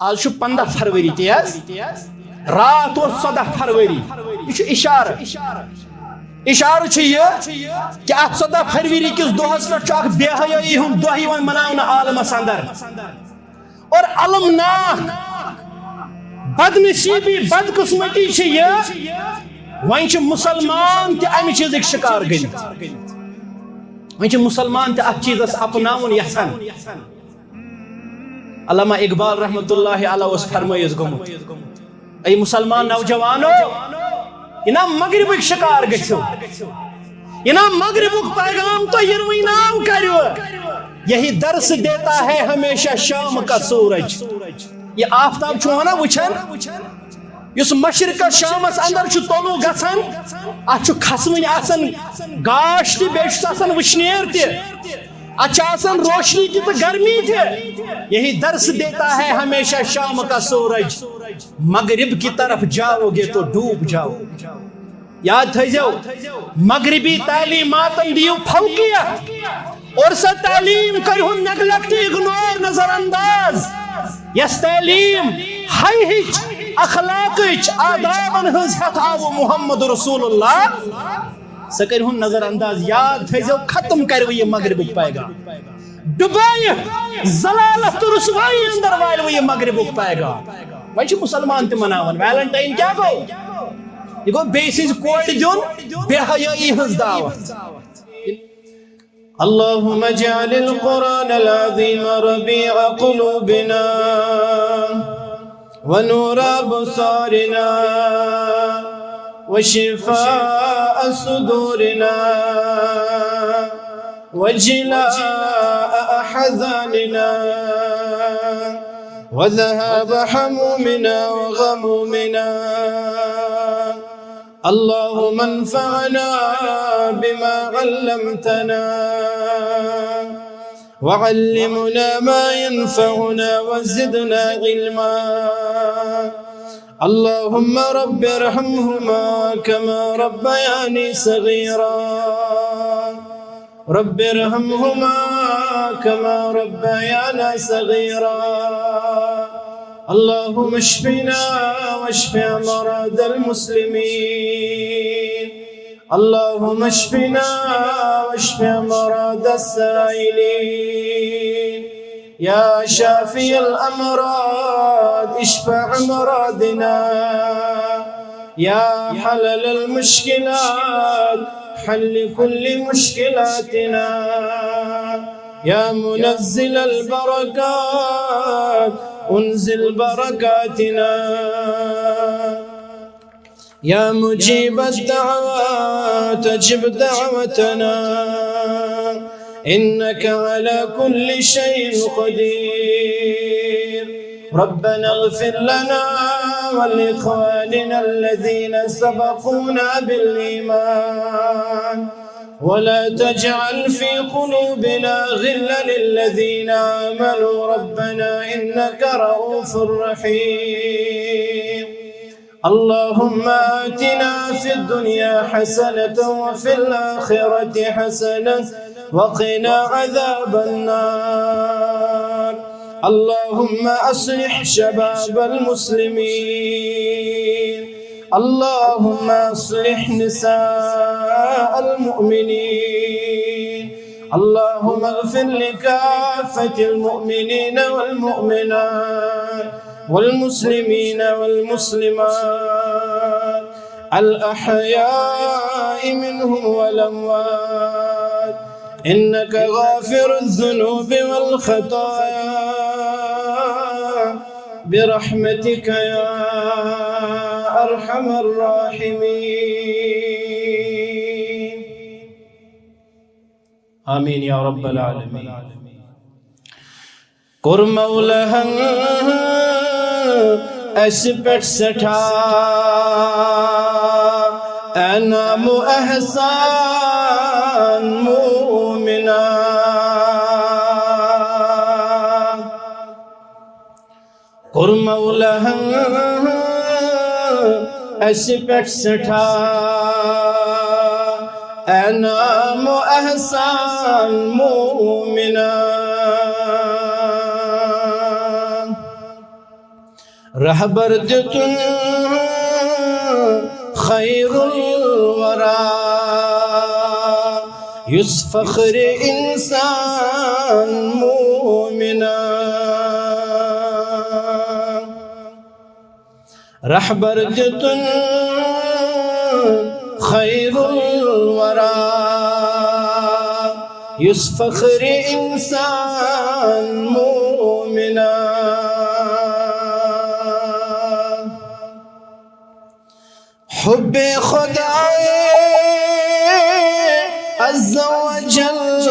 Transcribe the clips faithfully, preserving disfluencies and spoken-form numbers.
آز چھُ پنٛداہ فروری، تی حظ؟ راتھ اوس ژۄداہ فروری۔ یہِ چھُ اِشارٕ۔ اِشارٕ چھُ یہِ کہِ اَتھ ژۄداہ فروری کِس دۄہَس پٮ۪ٹھ چھُ اَکھ بے حیٲیی ہُنٛد دۄہ یِوان مناونہٕ عالمَس اَندَر۔ اور المناک، بدنصیٖبی، بدقٕسمتی چھِ یہِ، وۄنۍ چھِ مُسلمان تہِ اَمہِ چیٖزٕکۍ شِکار گٔمٕتۍ۔ وۄنۍ چھِ مُسلمان تہِ اَتھ چیٖزَس اَپناوُن یَژھان۔ علامہ اقبال رحمتہ اللہ علیہ اوس فرمٲیِتھ گوٚمُت، اے مسلمان نوجوانو، یہِ نا مغربٕکۍ شکار گٔژھِو، یہِ نا مغربُک پیغام تۄہہِ یِروٕنۍ ناو کریو۔ یہی درس دیتا ہے ہمیشہ شام کا سورج۔ یہِ آفتاب چھُ وَنان وٕچھان، یُس مشرقس شامس اندر چھُ طلوع گژھان، اتھ چھُ کھسوٕنۍ آسان گاش تہِ، بیٚیہِ چھُس آسان وٕشنیر تہِ۔ اچھا آسان روشنی تہِ تہٕ گرمی تہِ۔ یہی درس دیتا ہے ہمیشہ شام کا سورج، مغرب کی طرف جاؤ گے تو ڈوب جاؤ۔ یاد تھٲیزیو، مغربی تعلیماتن دِیِو فوقیت، اور سۄ تعلیٖم کٔرۍہُن نیگلیکٹ، اگنور، نظر انداز، یۄس تعلیٖم حیہٕچ، اخلاقٕچ، آدابن ہٕنٛز ہٮ۪تھ آوٕ محمد رسول اللہ، سۄ کٔرۍہُن نظر انداز۔ یاد تھٲیزیو، ختم کرِ وۄنۍ یہِ مغربُک پیغام، ڈُبٲیِتھ ضلالت تہٕ رسوایی اندر والہِ وۄنۍ یہِ مغربُک پیغام۔ وۄنۍ چھِ مسلمان تہِ مناوان ویلنٹائن، کیٛاہ گوٚو؟ یہِ گوٚو بیٚیہِ سٕنٛزِ کورِ دیُن بے حیٲیی ہٕنٛز دعوت۔ اللهم اجعل القرآن العظيم ربيع قلوبنا ونور أبصارنا وشفاء صدورنا وجلاء أحزاننا وذهاب همومنا وغمومنا. اللهم انفعنا بما علمتنا وعلمنا ما ينفعنا وزدنا علما. اللهم رب ارحمهما كما ربياني صغيرا. رب ارحمهما كما ربيانا صغيرا. اللهم اشفنا واشف أمراض المسلمين. اللهم اشفنا واشف أمراض السائلين. يا شافي الأمراض اشف أمراضنا. يا حلل المشكلات حل كل مشكلاتنا. يا منزل البركات أنزل بركاتنا. يا مجيب الدعوات أجب دعوتنا. إنك على كل شيء قدير. ربنا اغفر لنا ولإخواننا الذين سبقونا بالإيمان ولا تجعل في قلوبنا غلا للذين آمنوا ربنا إنك رءوف رحيم. اللهم آتنا في الدنيا حسنة وفي الآخرة حسنة وقنا عذاب النار. اللهم أصلح شباب المسلمين. اللهم أصلح نساء المؤمنين. اللهم اغفر لكافة المؤمنين والمؤمنات والمسلمين والمسلمات الأحياء منهم والأموات إنك غافر الذنوب والخطايا برحمتك يا أرحم الراحمين. آمين يا رب العالمين. کوٚر مولاہن اسہِ پٮ۪ٹھ سٮ۪ٹھاہ انعام و احسان مومنا۔ کوٚر مولاہن اسہِ پٮ۪ٹھ سٮ۪ٹھاہ انعام و احسان مومنا۔ رہبر دیُتُن خیر الورا، یُس فخر انسان مومنا۔ رہبر دیُتُن خیر الورا، یُس فخر انسان مومنا۔ حب خدا عز و جل،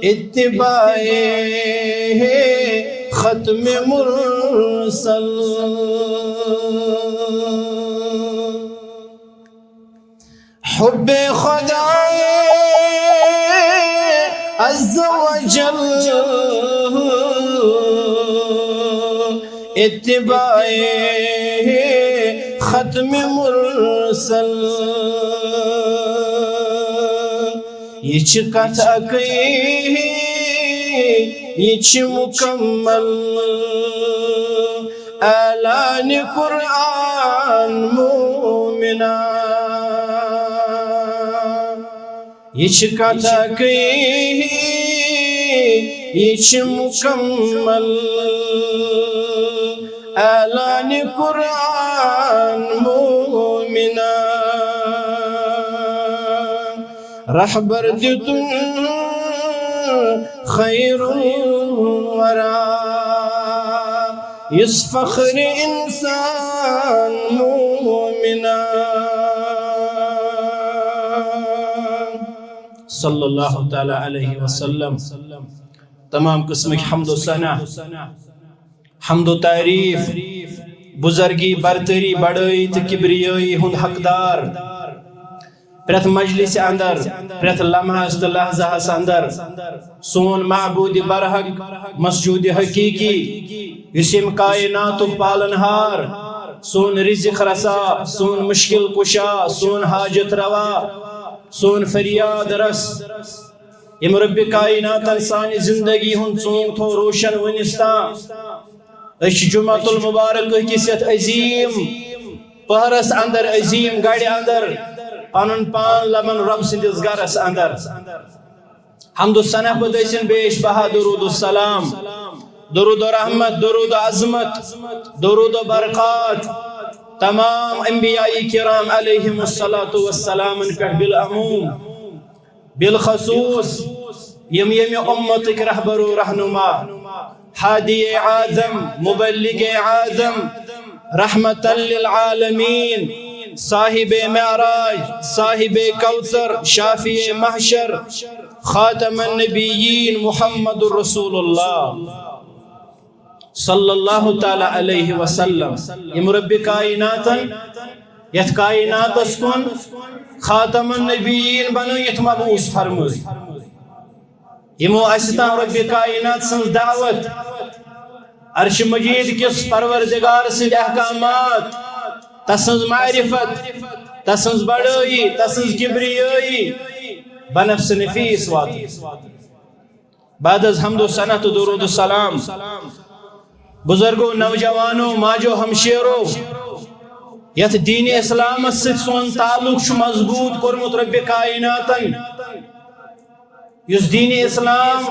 اتباع ختم مرسل۔ حب خدا عز و جل، اتباع ختم مرسل۔ یہ چھ کتھ اکے، یہ چھ مکمل اعلان قرآن مومنا۔ یہ چھ کتھ اکے، یہ چھ مکمل اعلان قرآن مومنا۔ رہبر دیُتُن خیر الورا، یُس فخر انسان مومنا۔ صلی اللہ تعالی علیہ وسلم۔ تمام قسمک حمد و ثنا، حمد و تعریف، بزرگی، برتری، بڑٲیی تہٕ کبریٲیی ہُنٛد حقدار، پرٛٮ۪تھ مجلس اندر، پرٛٮ۪تھ لمحس تہٕ لحظہس اندر سون معبود برحق، مسجود حقیقی، یُس ییٚمہِ کائناتُک پالن ہار، سون رزق رسا، سون مشکل کشا، سون حاجت روا، سون فریاد رس، ییٚمہِ رب کائناتن سانہِ زندگی ہُنٛد ژونگ تھوو روشن وُنِس تام۔ أسۍ چھِ جمعہ المبارک کِس یتھ عظیم پہرس اندر، عظیم گڑِ اندر پنُن پان لبن رب سٕنٛدِس گرس اندر۔ حمد و ثنا پتہٕ ٲسِن بیش بہا درود و سلام، درود و رحمت، درود و عظمت، درود و برکات تمام انبیاء کرام علیہم الصلوۃ والسلام پٮ۪ٹھ بالعموم، بالخصوص یم ییٚمہِ امتٕکۍ رہبر و رہنما، ہادی اعظم، مبلغ اعظم، رحمت للعالمین، صاحب معراج، صاحب کوثر، شافع محشر، خاتم النبیین محمد رسول اللہ صلی اللہ تعالی علیہ وسلم۔ یم رب کائناتن یتھ کائناتس کُن خاتم النبیین بنٲوِتھ مبعوث فرمٲے، یمو اسہِ تام رب کائنات سٕنٛز دعوت، عرش مجید کِس پروردگار سٕنٛدۍ احکامات، تسٕنٛز معرفت، تسٕنٛز بڑٲیی، تسٕنٛز کبریٲیی بنفس نفیس واتنٲو۔ بعد از حمد و ثنا تہٕ درود و سلام، بزرگو، نوجوانو، ماجو، ہمشیرو، یتھ دین اسلامس سۭتۍ سون تعلق چھُ مضبوط کوٚرمُت رب کائناتن، یُس دین اسلام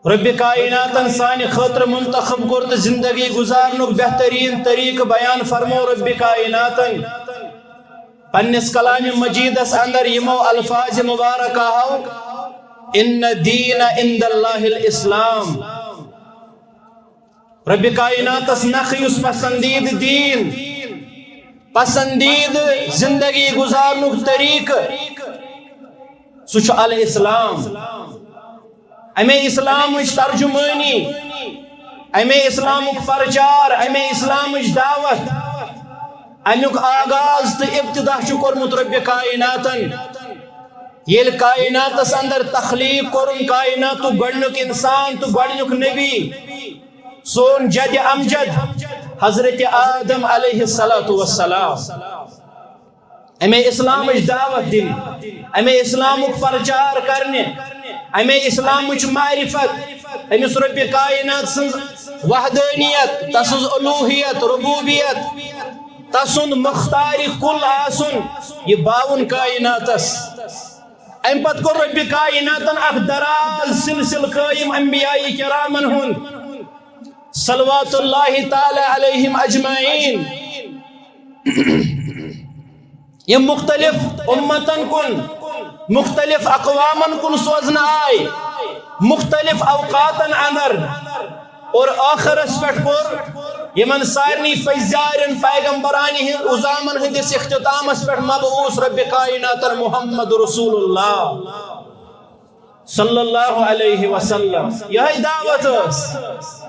رب کائناتن سانہِ خٲطرٕ منتخب کوٚر تہٕ زندگی گزارنُک بہترین طریقہٕ بیان فرمو رب کائناتن پننِس کلام مجیدس اندر یِمو الفاظ مبارکہ ہو، "ان دین عند اللہ الاسلام"۔ رب کائناتس نکھ یُس پسندیدٕ دین، پسندیدٕ زندگی گزارنُک طریقہٕ، سُہ چھُ الاسلام۔ امے اسلامٕچ ترجمٲنی، امے اسلامُک پرچار، امے اسلامٕچ دعوت، امیُک آغاز تہٕ ابتدا چھُ کوٚرمُت رب کائناتن۔ ییٚلہِ کائناتس اندر تخلیق کوٚرُن کائناتُک گۄڈنیُک انسان تہٕ گۄڈنیُک نبی، سون جد امجد حضرت آدم علیہ الصلوۃ والسلام، امے اسلامٕچ دعوت دِنہِ، امے اسلامُک پرچار کرنہِ، امے اسلامٕچ معرفت، أمِس رۄبِ کائنات سٕنٛز وحدانیت، تسٕنٛز الوہیت، ربوبیت، تسُنٛد مختار کل آسُن، یہِ باوُن کائناتس۔ امہِ پتہٕ کوٚر رۄبِ کائناتن اکھ دراز سلسلہٕ قٲیِم انبیاء کرامن ہُنٛد، صلوات اللہ تعالی علیہم اجمعین۔ یِم مختلف امتن کُن، مختلف اقوامن کُن سوزنہٕ آے، مختلف اوقاتن اندر، اور ٲخرس پٮ۪ٹھ کوٚر یِمن سارنٕے پٔزیارٮ۪ن پیغمبرانہِ ہٕنٛدِ عظامن ہٕنٛدِس اختتامس پٮ۪ٹھ مبعوث رۄبِ کائناتن محمد رسول اللہ صلی اللہ علیہ وسلم۔ یہے دعوت ٲس،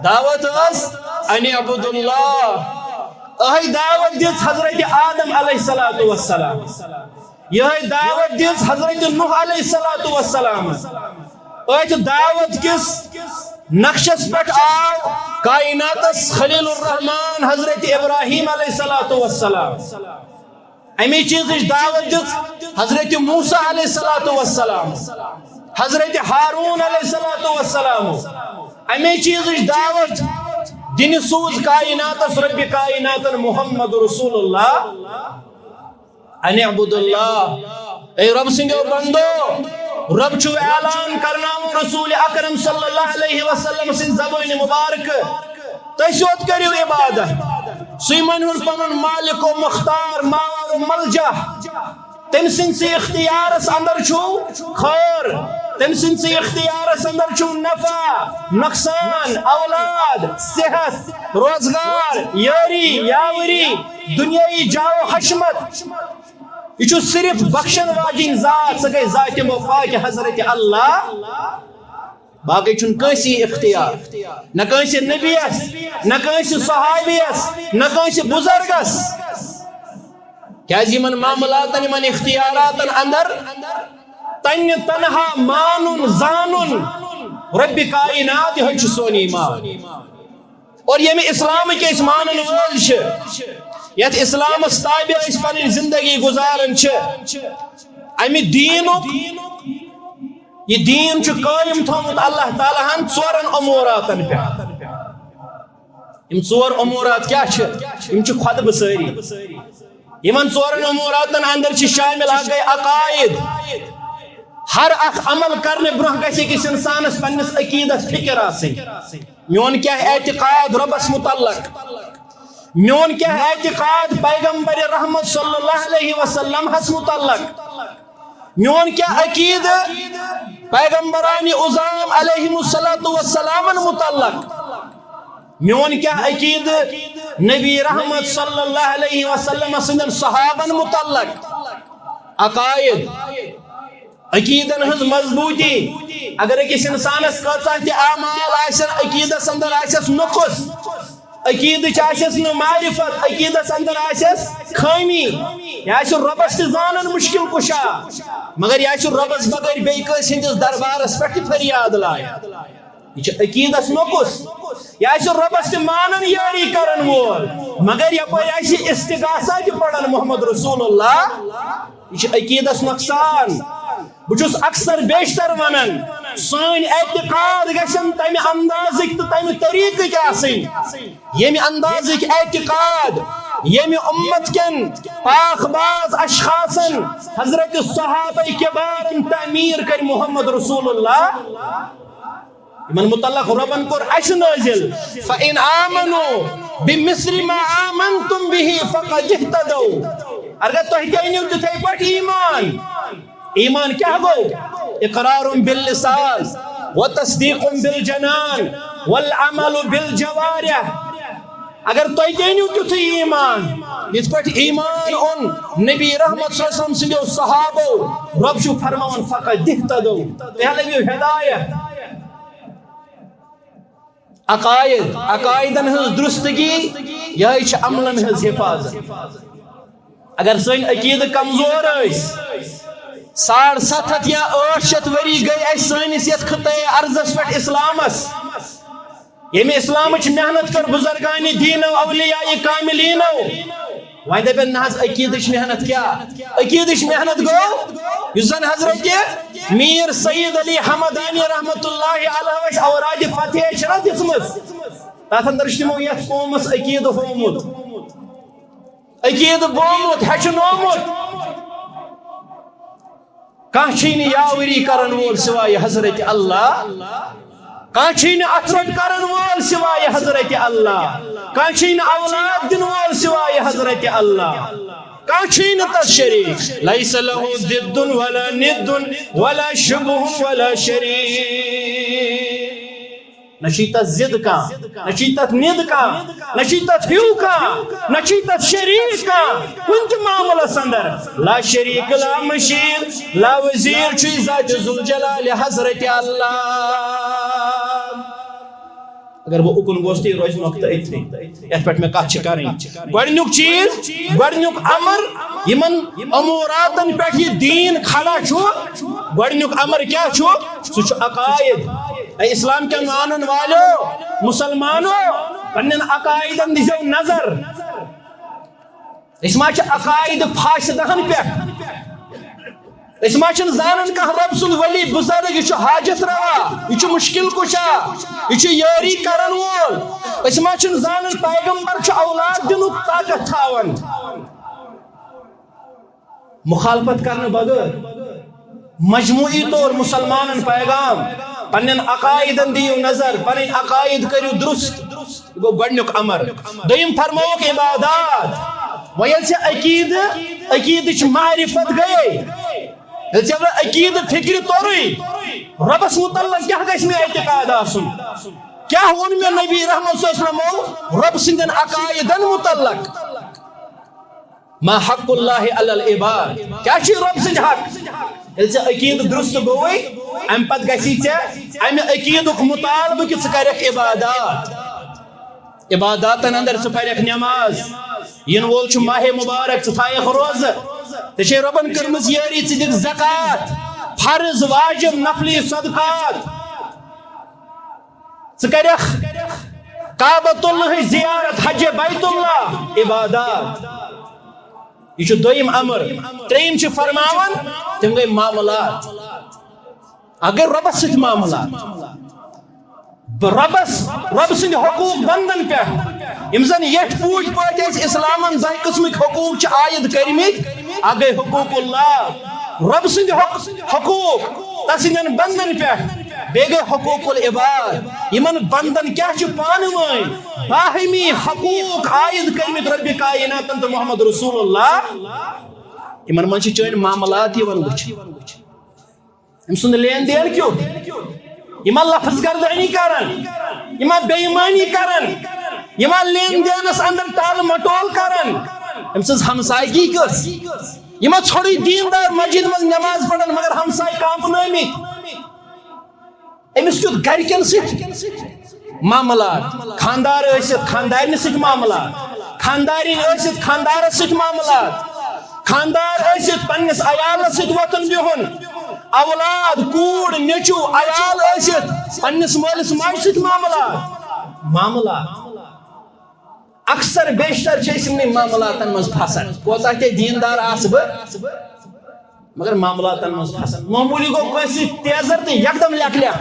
دعوت ٲس ان اعبدوا اللہ۔ یہے دعوت دِژ حضرت آدم علیہ الصلوۃ والسلام، یہے دعوت دِژ حضرت نوح علیہ الصلوۃ والسلام، أتھۍ دعوت کِس نقشس پٮ۪ٹھ آو کائناتس خلیل الرحمان حضرت ابراہیم علیہ الصلوۃ والسلام۔ امی چیزٕچ دعوت دِژ حضرت موسیٰ علیہ الصلوۃ والسلام، حضرت ہارون علیہ الصلوۃ والسلام۔ امی چیزٕچ دعوت دِنہِ سوٗز کائناتس رۄبِ کائناتن محمد رسول اللہ۔ ان اعبدوا اللہ، اے رۄب سٕنٛدیو بندو، رۄب چھُ اعلان کرناوان رسول اکرم صلی اللہ علیہ وسلم سٕنٛزِ زبانہِ مبارکہٕ، تُہۍ یوت کٔرِو عبادت، سُے مٲنِو پنُن مالک و مختار، ماوار و ملجا۔ تٔمۍ سٕنٛدسٕے اختیارس اندر چھُ خٲر، تٔمۍ سٕنٛدسٕے اختیارس اندر چھُ نفع، نۄقصان، اولاد، صحت، روزگار، یٲری، یاوری، دنیائی جاہ و حشمت۔ یہِ چھُ صرف بخشن واجِنۍ ذات، سۄ گٔے ذاتِ پاک حضرت اللہ۔ باقٕے چھُنہٕ کٲنٛسی اختیار، نہ کٲنٛسہِ نبیَس، نہ کٲنٛسہِ صحابیَس، نہ کٲنٛسہِ بزرگس۔ کیازِ یِمن معاملاتن، یِمن اختیاراتن اندر تنہِ تنہا مانُن، زانُن رۄبِ کائنات، یِہوٚے چھُ سون ایمان۔ اور ییٚمہِ اسلامٕکۍ أسۍ مانن وٲلۍ چھِ، یتھ اسلامس تابع أسۍ پنٕنۍ زندگی گُزاران چھِ، امہِ دیٖنُک، یہِ دیٖن چھُ قٲیِم تھوٚومُت اللہ تعالیٰ ہن ژورن اموراتن پٮ۪ٹھ۔ یِم ژور امورات کیٛاہ چھِ؟ یِم چھِ خۄطبہٕ سٲری۔ یِمن ژورن اموراتن اندر چھِ شٲمِل، اکھ گٔے عقائد۔ ہر اکھ عمل کرنہٕ برونٛہہ گژھِ أکِس انسانس پننِس عقیدس فکر آسٕنۍ۔ میون کیٛاہ اعتقاد رۄبس متعلق؟ میون کیٛاہ اعتقاد پیغمبر رحمت صلی اللہ علیہ وسلم ہس متعلق؟ میون کیٛاہ عقیدٕ پیغمبرانِ عظام علیہم الصلوۃ والسلامن متعلق؟ میون کیٛاہ عقیدٕ نبی رحمت صلی اللہ علیہ وسلم سٕنٛدٮ۪ن صحابن متعلق؟ عقائد، عقیدن ہٕنٛز مضبوٗطی۔ اگر أکِس انسانس کۭژاہ تہِ اعمال آسن، عقیدس اندر آسٮ۪س نقص، عقیدٕچ آسٮ۪س نہٕ معرفت، عقیدس اندر آسٮ۪س خٲمی، یہِ آسہِ رۄبس تہِ زانن مشکل کشا، مگر یہِ آسہِ رۄبس بغٲر بیٚیہِ کٲنٛسہِ ہٕنٛدِس دربارس پٮ۪ٹھ تہِ فریاد لایان۔ یہِ چھُ عقیدس نقص۔ یہِ آسہِ رۄبس تہِ مانن یٲری کرن وول، مگر یپٲرۍ آسہِ استغاثہ تہِ پران محمد رسول اللہ۔ یہِ چھُ عقیدس نۄقصان۔ بہٕ چھُس اکثر بیشتر ونان، سٲنۍ اعتقاد گژھن تمہِ اندازٕکۍ تہٕ تمہِ طریقٕکۍ آسٕنۍ، ییٚمہِ اندازٕکۍ اعتقاد ییٚمہِ امت کٮ۪ن پاک باز اشخاصن، حضرت صحابہ کبارن تعمیر کٔرۍ محمد رسول اللہ۔ یِمن متعلق رۄبن کوٚر اسہِ نٲزِل، فَإِنْ آمَنُوا بِمِثْلِ مَا آمَنْتُمْ بِهِ فَقَدِ اهْتَدَوْا۔ اگر تُہۍ تہِ أنِو تِتھے پٲٹھۍ ایمان، ایمان کیٛاہ گوٚو؟ اقرار باللسان، وتصدیق بالجنان، والعمل بالجوارح۔ اگر تُہۍ تہِ أنِو تیُتھُے ایمان، یِتھ پٲٹھۍ ایمان اوٚن نبی رحمت صلی اللہ علیہ وسلم سٕنٛدیو صحابو، رۄب چھُ فرماوان، فَقَدِ اهْتَدَوْا، تُہۍ لٔبِو ہدایت۔ عقائد، عقائدن ہٕنٛز درستگی، یہے چھِ عملن ہٕنٛز حفاظت۔ اگر سٲنۍ عقیدٕ کمزور ٲسۍ، ساڑ ستھ ہتھ یا ٲٹھ شیٚتھ ؤری گٔے اَسہِ سٲنِس یتھ خطے ارضس پٮ۪ٹھ اسلامس، ییٚمہِ اسلامٕچ محنت کٔر بزرگانِ دیٖنو، اولیاء کاملینو، وۄنۍ دَپن نہ حظ، عقیٖدٕچ محنت کیٛاہ؟ عقیٖدٕچ محنت گوٚو یُس زن حضرت میر سید علی حمدانی رحمت اللہ علیہ اوراد فتح چھنہ دِژمٕژ، تتھ اندر چھُ تِمو یتھ قومس عقیٖدٕ ہوومُت، عقیٖدٕ بومُت، ہیٚچھنومُت۔ کانٛہہ چھُے نہٕ یاوری کرن وول سوائے حضرت اللہ۔ کانٛہہ چھُے نہٕ اَتھٕ روٚٹ کرن وول سوائے حضرت اللہ۔ کانٛہہ چھُے نہٕ اولاد دِنہٕ وول سوائے حضرت اللہ۔ کانٛہہ چھُے نہٕ تس شریٖک۔ لیس لہ ضد ولا ند ولا شبہ ولا شریٖک۔ نہ چھُے تتھ ضد کانٛہہ، نہ چھُے تتھ ند کانٛہہ، نہ چھُے تتھ ہیوٗ کانٛہہ، نہ چھُے تتھ شریٖک کانٛہہ۔ کُنہِ تہِ معاملس اندر لا شریٖک، لا مشیٖر، لا وزیٖر، چھُے ذات ذوالجلال حضرت اللہ۔ اگر بہٕ اُکُن گوس تہٕ یہِ روزِ نۄقطہٕ أتھی، یتھ پٮ۪ٹھ مےٚ کتھ چھِ کرٕنۍ۔ گۄڈٕنیُک چیٖز، گۄڈٕنیُک امر، یِمن اموراتن پٮ۪ٹھ یہِ دیٖن کھڑا چھُ، گۄڈٕنیُک امر کیٛاہ چھُ؟ سُہ چھُ عقائد۔ اے اسلام کٮ۪ن مانن والو، مسلمانو، پننٮ۪ن عقائدن دیٖزیو نظر۔ أسۍ ما چھِ عقائد فاسدہن پٮ۪ٹھ؟ أسۍ ما چھِنہٕ زانان کانٛہہ رۄب سُنٛد ولی بُزرگ، یہِ چھُ حاجت روا، یہِ چھُ مشکل کُشا، یہِ چھُ یٲری کرن وول؟ أسۍ ما چھِنہٕ زانان پیغمبر چھُ اولاد دِنُک طاقت تھاوان؟ مخالفت کرنہٕ بغٲر مجموعی طور مسلمانن پیغام، پننٮ۪ن عقائدن دِیِو نظر، پنٕنۍ عقائد کٔرِو درست۔ یہِ گوٚو گۄڈٕنیُک امر۔ دوٚیِم فرمووُکھ عبادات۔ وۄنۍ ییٚلہِ ژےٚ عقیدٕ، عقیدٕچ معرفت گٔیے، ییٚلہِ ژےٚ وۄنۍ عقیدٕ فکرِ توٚرُے، رۄبس متعلق کیٛاہ گژھِ مےٚ اعتقاد آسُن؟ کیٛاہ ووٚن مےٚ نبی رحمت صلی اللہ علیہ وسلمو رۄب سٕنٛدٮ۪ن عقائدن متعلق؟ ما حق اللہ علی العباد؟ کیٛاہ چھُ رۄب سٕنٛدِ حق؟ ییٚلہِ ژےٚ عقیٖدٕ درست گوٚوُے، اَمہِ پتہٕ گژھی ژےٚ اَمہِ عقیٖدُک مطالبہٕ کہِ ژٕ کَرکھ عبادات۔ عباداتن اندر ژٕ پَرکھ نماز، یِنہٕ وول چھُ ماہِ مبارک، ژٕ تھاوکھ روزٕ، ژےٚ چھے رۄبن کٔرمٕژ یٲری، ژٕ دِکھ زکوٰۃ، فرض، واجب، نفلی صدقات۔ ژٕ کَرکھ کعبۃ اللہ زیارت، حج بیت اللہ، عبادات۔ یہِ چھُ دوٚیِم امر۔ ترٛیٚیِم چھِ فرماوان، تِم گٔے معاملات۔ اگر رۄبس سۭتۍ معاملات، بہٕ رۄبس، رۄب سٕنٛدِ حقوٗق بندن پٮ۪ٹھ، یِم زن یٹھۍ پوٗتۍ پٲٹھۍ اَسہِ اسلامن دَہہِ قٕسمٕکۍ حقوٗق چھِ عائد کٔرمٕتۍ، اکھ گٔے حقوٗق اللہ، رۄب سٕنٛدِ حق-، حقوٗق تس سٕنٛدٮ۪ن بندن پٮ۪ٹھ، بیٚیہِ گٔے حقوٗق العباد۔ یِمن بندن کیٛاہ چھُ پانہٕ وٲنۍ باہمی حقوٗق عائد کٔرمٕتۍ رۄبِ کائناتن تہٕ محمد رسول اللہ؟ یِمن منٛز چھِ چٲنۍ معاملات یِوان وٕچھنہٕ۔ أمۍ سُنٛد لین دین کیُتھ؟ یِما لفظ گردٲنی کران، یِما بے ایمٲنی کران، یِما لین دینس اندر ٹال مٹول کران؟ أمۍ سٕنٛز ہمسایگی کِژھ؟ یِما ژھوٚرُے دیندار مسجد منٛز نماز پران، مگر ہمسایہِ کانپنٲومٕتۍ۔ أمِس کیُتھ گرِکٮ۪ن سۭتۍ معاملات، خاندار ٲسِتھ خاندارنہِ سۭتۍ معاملات، خاندارِنۍ ٲسِتھ خاندارس سۭتۍ معاملات، خاندار ٲسِتھ پننِس عیالس سۭتۍ وۄتھُن بِہُن، اولاد، کوٗر، نیٚچو، عیال ٲسِتھ پننِس مٲلِس ماجہِ سۭتۍ معاملات، معاملات۔ اکثر بیشتر چھِ أسۍ یِمنٕے معاملاتن منٛز پھسان۔ کوتاہ تہِ دیندار آسہٕ بہٕ، مگر معاملاتن منٛز پھسان۔ معموٗلی گوٚو کٲنٛسہِ سۭتۍ تیزر تہٕ یکدم لیکھ لیکھ۔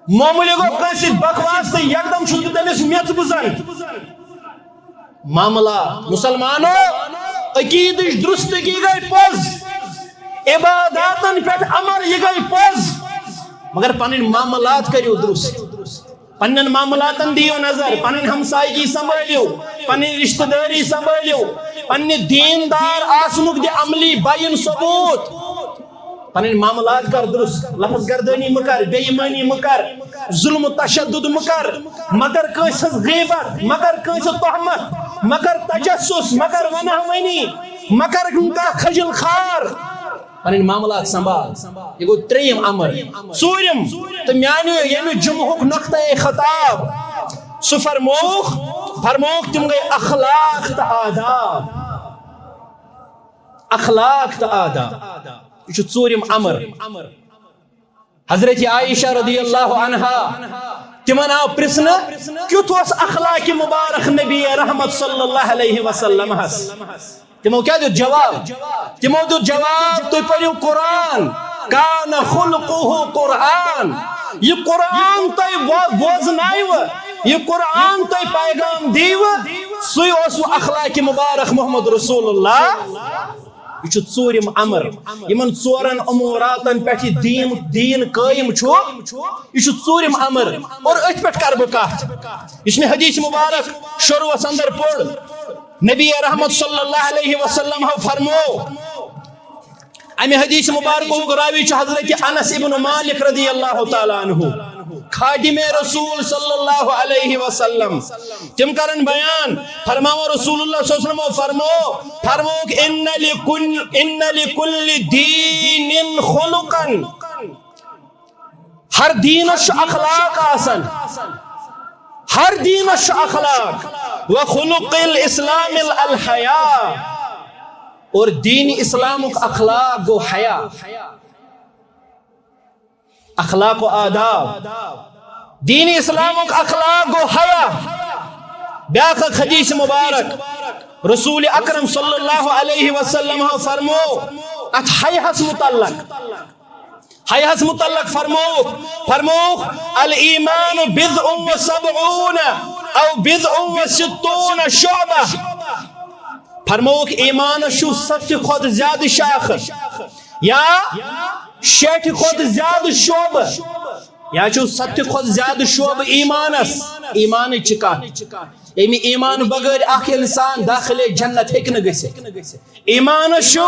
معموٗلی گوٚو کٲنٛسہِ سۭتۍ بکواس تہٕ یکدم چھُس بہٕ تٔمِس میٚژ بُزان۔ معاملات، مسلمانو، عقیدٕچ درستگی گٔے پوٚز، عباداتن پٮ۪ٹھ عمل یہِ گٔے پوٚز، مگر پنٕنۍ معاملات کٔرِو درست۔ پننٮ۪ن معاملاتن دِیِو نظر، پنٕنۍ ہمسایگی سنبھٲلِو، پنٕنۍ رشتہٕ دٲری سنبھٲلِو، پننہِ دیندار آسنُک دِ عملی بیان ثبوت۔ پنٕنۍ معاملات کر درست، لفظ گردٲنی مہٕ کر، بے ایمٲنی مہٕ کر، ظلم و تشدد مہٕ کر، مہ کر کٲنٛسہِ ہٕنٛز غیبت، مہ کر کٲنٛسہِ تہمت، مہ کر تجسس، مہ کر ونہ ونی، مہ کر کانٛہہ خجل خار۔ پنٕنۍ معاملات سنبھال۔ یہِ گوٚو ترٛیٚیِم امر۔ ژوٗرِم تہٕ میانہِ ییٚمہِ جمعہُک نۄقطۂ خطاب، سُہ فرمووُکھ، فرمووُکھ تِم گٔے اخلاق تہٕ آداب۔ اخلاق تہٕ آداب۔ یہِ چھُ ژوٗرِم امر۔ حضرت عائشہ رضی اللہ عنہا تِمن آو پرژھنہٕ، کیُتھ اوس اخلاق مبارک نبی رحمت صلی اللہ علیہ وسلم ہس؟ تِمو کیٛاہ دیُت جواب؟ تِمو دیُت جواب، تُہۍ پٔرِو قرآن، کان خلقہ قرآن۔ یہِ قرآن تۄہہِ بو-، بوزنایوٕ، یہِ قرآن تۄہہِ پیغام دیوٕ، سُے اوس وۄنۍ اخلاق مبارک محمد رسول اللہ۔ یہِ چھُ ژوٗرِم امر۔ یِمن ژورن اموراتن پٮ۪ٹھ یہِ دیٖن، دیٖن قٲیِم چھُ، یہِ چھُ ژوٗرِم امر۔ اور أتھۍ پٮ۪ٹھ کرٕ بہٕ کتھ۔ یُس مےٚ حدیث مبارک شروعس اندر پوٚر، نبی رحمت صلی اللہ علیہ وسلم ہو فرمو، امہِ حدیث مبارکُک راوی چھُ حضرت انس ابن مالک رضی اللہ تعالیٰ عنہ، خادم رسول صلی اللہ علیہ وسلم۔ تِم کرن بیان، فرماوان رسول اللہ صلی اللہ علیہ وسلم فرمو، فرموک، ان لکل، ان لکل دین خلقا۔ ہر دینس چھُ اخلاق آسان۔ ہر دینس چھُ اخلاق۔ وخلق الاسلام الحیا۔ اور دین اسلامُک اخلاق گوٚو حیا۔ اخلاق و آداب۔ دین اسلامُک اخلاق گوٚو حیا۔ بیاکھ اکھ حدیث مبارک، رسول اکرم صلی اللہ علیہ وسلم فرمو اتھ حیاہس متعلق۔ حیاہس متعلق فرمووُکھ، فرمووُکھ، الایمان بضع و سبعون او بضع و ستون شعبہ۔ فرمووُکھ، ایمانس چھُ ستہِ کھۄتہٕ زیادٕ شاخہٕ یا شیٹھِ کھۄتہٕ زیادٕ شعبہٕ، یا چھُ ستہِ کھۄتہٕ زیادٕ شعبہٕ ایمانس۔ ایمانٕچ چھِ کتھ، ییٚمہِ ایمان بغٲر اکھ انسان داخلِ جنت ہیٚکہِ نہٕ گٔژھِتھ۔ ایمانس چھُ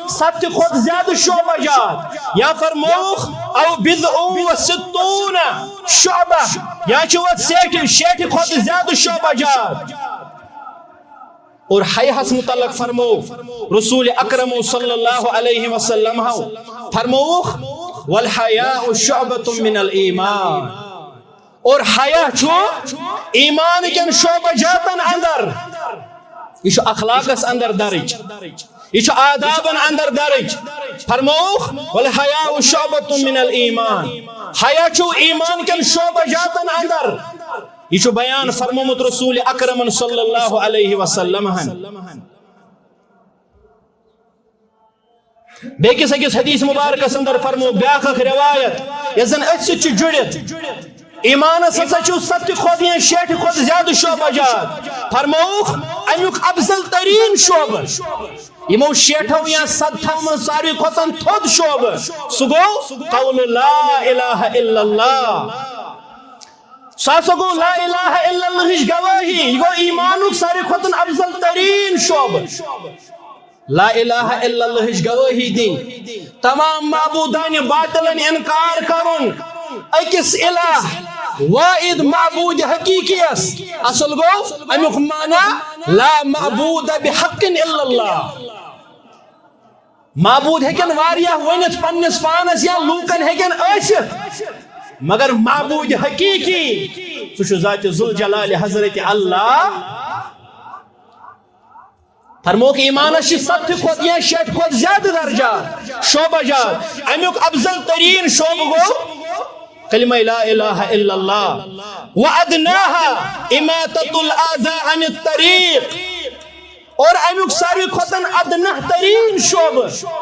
ستہِ کھۄتہٕ زیادٕ شعبہ جات، یا فرمووُکھ، او بضع و ستون شعبہ، یا چھُ اتھ شیٹھِ، شیٹھِ کھۄتہٕ زیادٕ شعبہ جات۔ اور حیاہس متعلق فرمو رسول اکرم صلی اللہ علیہ وسلم ہو، فرمووُکھ، والحیاء شعبۃ من الایمان۔ اور حیا چھُ ایمان کٮ۪ن شعبہ جاتن اندر، یہِ چھُ اخلاقس اندر درج، یہِ چھُ آدابن اندر درج۔ فرمووُکھ، والحیاء شعبۃ من الایمان، حیا چھُ ایمان کٮ۪ن شعبہ جاتن اندر۔ یہِ چھُ بیان فرمومُت رسول اکرمن صلی اللہ علیہ وسلم ہن۔ بیٚکِس أکِس حدیث مبارکس اندر فرمو بیاکھ اکھ روایت، یۄس زن أتھۍ سۭتۍ چھِ جُڑِتھ۔ ایمانس ہسا چھُ ستہِ کھۄتہٕ یا شیٹھِ کھۄتہٕ زیادٕ شعبہ جات۔ فرمووُکھ، امیُک افضل ترین شعبہٕ، یِمو شیٹھو یا ستتھو منٛز ساروی کھۄتہٕ تھوٚد شعبہٕ، سُہ گوٚو قول لا الہ الا اللہ۔ سُہ ہسا گوٚو لا الہ الا اللہ ہٕچ گوٲہی۔ یہِ گوٚو ایمانُک ساروی کھۄتہٕ افضل ترین شعبہٕ۔ لا الہ الا اللہ ہٕچ گوٲہی دِنۍ، تمام معبودانِ باطلن انکار کرُن، أکِس الہ واحد معبود حقیقیس۔ اصل گوٚو امیُک معنی لا معبود بحق الا اللہ۔ معبود ہیٚکن واریاہ ؤنِتھ پننِس پانس یا لوٗکن ہیٚکن ٲسِتھ، مگر معبود حقیقی سُہ چھُ ذات ذوالجلال حضرت اللہ۔ فرمووُکھ، ایمانس چھِ ستتھِ کھۄتہٕ یا شیٹھِ کھۄتہٕ زیادٕ درجات، شعبہ جات۔ امیُک افضل ترین شعبہٕ گوٚو کلمہ لا الہ الا اللہ۔ وادناها اماطۃ الاذی عن الطریق۔ اور امیُک ساروی کھۄتہٕ ادنیٰ ترین شعبہٕ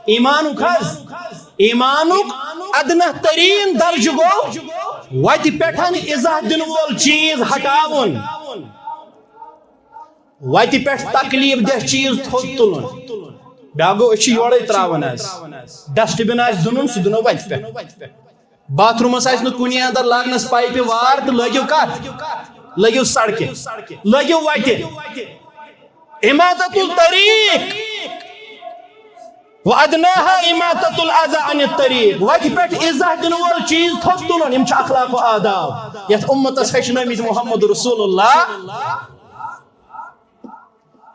ایمانُک حظ، ایمانُک ادنیٰ ترین درجہٕ گوٚو وتہِ پٮ۪ٹھ ایذا دِنہٕ وول چیز ہٹاوُن۔ وتہِ پٮ۪ٹھ تکلیف دہ چیز تھوٚد تُلُن۔ بیاکھ گوٚو، أسۍ چھِ یورے تراوان حظ، ڈسٹ بن آسہِ دُنُن، سُہ دُنو وتہِ پٮ۪ٹھ۔ باتھ رومس آسہِ نہٕ کُنی اندر لاگنس پایپہِ وار تہٕ لٲگِو کتھ؟ لٲگِو سڑکہِ، لٲگِو وتہِ۔ اماطۃ الطریق، وادناها اماطۃ الاذی عن الطریق، وتہِ پٮ۪ٹھ ایذا دِنہٕ وول چیز تھوٚد تُلُن۔ یِم چھِ اخلاق و آداب یتھ امتس ہیٚچھنٲومٕتۍ محمد رسول اللہ۔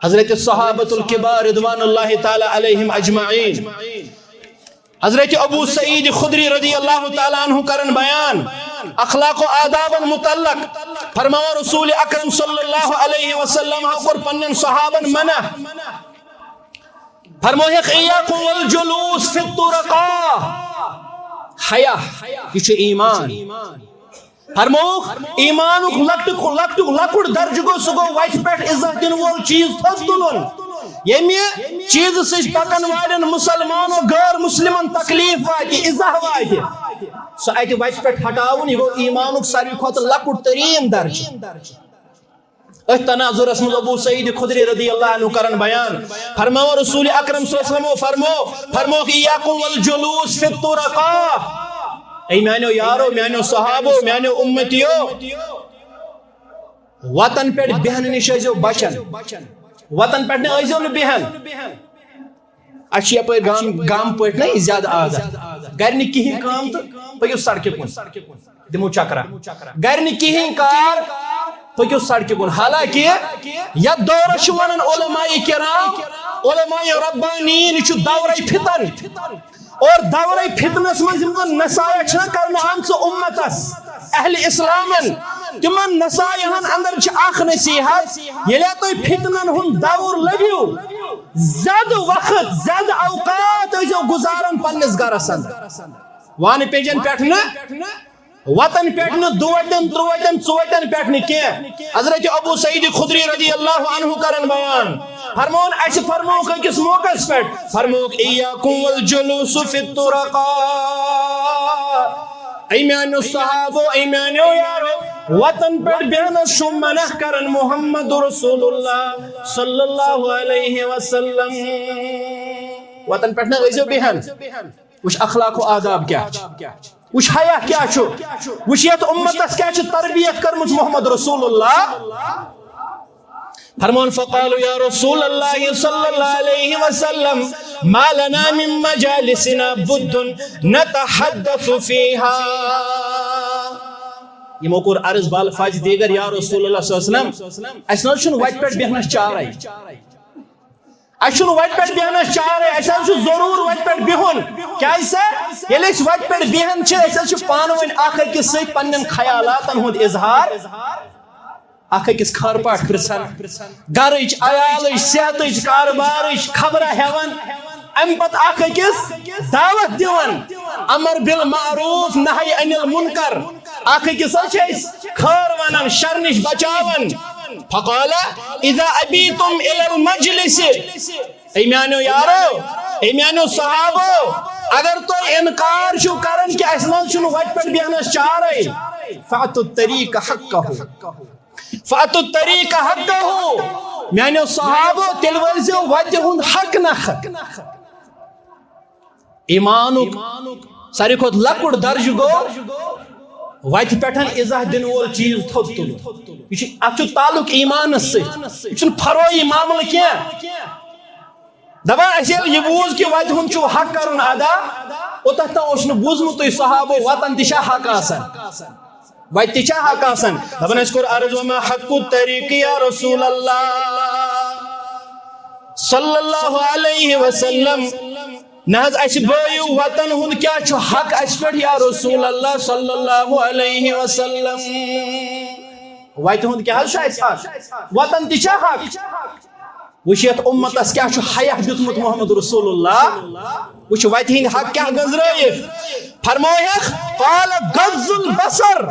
حضرت صحابۃ الکبار رضوان اللہ تعالیٰ علیہم اجمعین، حضرت ابو سعید خدری رضی اللہ تعالیٰ عنہ کرن بیان اخلاق و آدابن متعلق۔ فرماوان رسول اکرم صلی اللہ علیہ وسلم کوٚر پننٮ۪ن صحابن منع، فرمووُکھ، ایاکم والجلوس فی الطرقاء۔ حیا، یہِ چھُ ایمان۔ فرمووُکھ، ایمانُک لۄکٹُک لۄکٹُک لۄکُٹ درجہٕ گوٚو، سُہ گوٚو وتہِ پٮ۪ٹھ عزت دِنہٕ وول چیٖز تھوٚد تُلُن، ییٚمہِ چیٖزٕ سۭتۍ پکن والٮ۪ن مسلمانو غٲر مسلمن تکلیف واتہِ، اِزاہ واتہِ۔ سُہ اتہِ وتہِ پٮ۪ٹھ ہٹاوُن، یہِ گوٚو ایمانُک ساروی کھۄتہٕ لۄکُٹ تریٖن درجہٕ۔ أتھۍ تناظرس منٛز ابو سعید خدری رضی اللہ عنہ کرن بیان، فرماوان رسول اکرم صلی اللہ علیہ وسلم فرمو، فرمووُکھ، "ایاکم والجلوس فی الطرقاء"، اے میانیو یارو، میانیو صحابو، میانیو امتیو، وتن پٮ۪ٹھ بیہنہٕ نِش ٲسۍزیو بچان، وتن پٮ۪ٹھ نہٕ ٲسۍزیو نہٕ بیہان۔ اسہِ چھِ یپٲرۍ گام، گام پٲٹھۍ نہ زیادٕ عادت، گرِ نہٕ کِہیٖنۍ کٲم تہٕ پٔکِو سڑکہِ کُن، دِمو چکرا۔ گرِ نہٕ کِہیٖنۍ کار، پٔکِو سڑکہِ کُن۔ حالانکہ یتھ دورس چھِ ونان علماء کرام، علماء ربانیین، یہِ چھُ دورے فتن۔ اور دورے فتنس منٛز یِم زن نصایح چھِ نہ کرنہٕ آمژٕ امتس، اہل اسلامن، تِمن نصایحن اندر چھِ اکھ نصیحت، ییٚلہِ تُہۍ فتنن ہُنٛد دور لٔبِو، زیادٕ وقت، زیادٕ اوقات ٲسۍزیو گُزاران پننِس گرس اندر۔ وانہٕ پیٚجن پٮ۪ٹھ نہٕ، وتن پٮ۪ٹھ نہٕ، دُوتن، ترٛوتن، ژوتن پٮ۪ٹھ نہٕ کینٛہہ۔ حضرت ابو سعید خدری رضی اللہ عنہ کرن بیان، فرمون، اسہِ فرمووُکھ أکِس موقعس پٮ۪ٹھ، فرمووُکھ، "ایاکم والجلوس فی الطرقاء"، اے میانیو صحابو، اے میانیو یارو، وتن پٮ۪ٹھ بیہنس چھُ منع کران محمد رسول اللہ صلی اللہ علیہ وسلم۔ وتن پٮ۪ٹھ نہ ٲسۍزیو بیہان۔ وٕچھ اخلاق و آداب کیٛاہ چھُ، وٕچھ حیا کیٛاہ چھُ، وٕچھ یتھ امتس کیٛاہ چھِ تربیت کٔرمٕژ محمد رسول اللہ۔ فرمون، "فقالوا یا رسول اللہ صلی اللہ علیہ وسلم، ما لنا من مجالسنا بد نتحدث فیہا"۔ یِمو کوٚر عرض بالفاظ دیگر، "یا رسول اللہ صلی اللہ علیہ وسلم، اسہِ نہ حظ چھُنہٕ وتہِ پٮ۪ٹھ بیہنس چارے، اسہِ چھُنہٕ وتہِ پٮ۪ٹھ بیہنس چارے، اسہِ حظ چھُ ضروٗر وتہِ پٮ۪ٹھ بِہُن۔" کیٛازِ سا؟ ییٚلہِ أسۍ وتہِ پٮ۪ٹھ بیہن چھِ، أسۍ حظ چھِ پانہٕ ؤنۍ اکھ أکِس سۭتۍ پننٮ۪ن خیالاتن ہُنٛد اظہار، اکھ أکِس خٲر پٲٹھۍ پرژھان، گرٕچ، عیالٕچ، صحتٕچ، کارٕبارٕچ خبرہ ہٮ۪وان، امہِ پتہٕ اکھ أکِس دعوت دِوان، امر بالمعروف، نہی عن المنکر، اکھ أکِس حظ چھِ أسۍ خٲر ونان، شر نِش بچاوان۔ فقال، اذا ابیتم الی المجلس، اے میانیو یارو، اے میانیو صحابو، اگر تُہۍ انکار چھِو کران کہِ اسہِ منٛز چھُنہٕ وتہِ پٮ۪ٹھ بیہنس چارے، فاتوا الطریق حقہ، فاتوا الطریق حقہ، میانیو صحابو، تیٚلہِ ؤرزیو وتہِ ہُنٛد حق نکھٕ۔ ایمانُک ساروی کھۄتہٕ لۄکُٹ درجہٕ گوٚو وتہِ پٮ۪ٹھ اِزاہ دِنہٕ وول چیٖز تھوٚد تُلُن۔ یہِ چھُ، اتھ چھُ تعلق ایمانس سۭتۍ، یہِ چھُنہٕ فروعی معاملہٕ کینٛہہ۔ دپان، اسہِ ییٚلہِ یہِ بوٗز کہِ وتہِ ہُنٛد چھُ حق کرُن ادا، اوٚتتھ تام اوس نہٕ بوٗزمُتُے صحابو وتن تہِ چھا حق آسان، وتہِ تہِ چھا حق آسان۔ دپان، اسہِ کوٚر عرض، وما حق الطریق یا رسول اللہ صلی اللہ علیہ وسلم۔ نہ حظ، اسہِ بٲیِو، وتن ہُنٛد کیٛاہ چھُ حق اسہِ پٮ۪ٹھ یا رسول اللہ صلی اللہ علیہ وسلم؟ وتہِ ہُنٛد کیٛاہ حظ چھُ اسہِ حق؟ وتن تہِ چھا حق؟ وٕچھ یتھ امتس کیٛاہ چھُ حیا دیُتمُت محمد رسول اللہ۔ وٕچھ وتہِ ہٕنٛدۍ حق کیٛاہ گٔنزرٲیِکھ۔ فرمووہکھ، قال غض البصر۔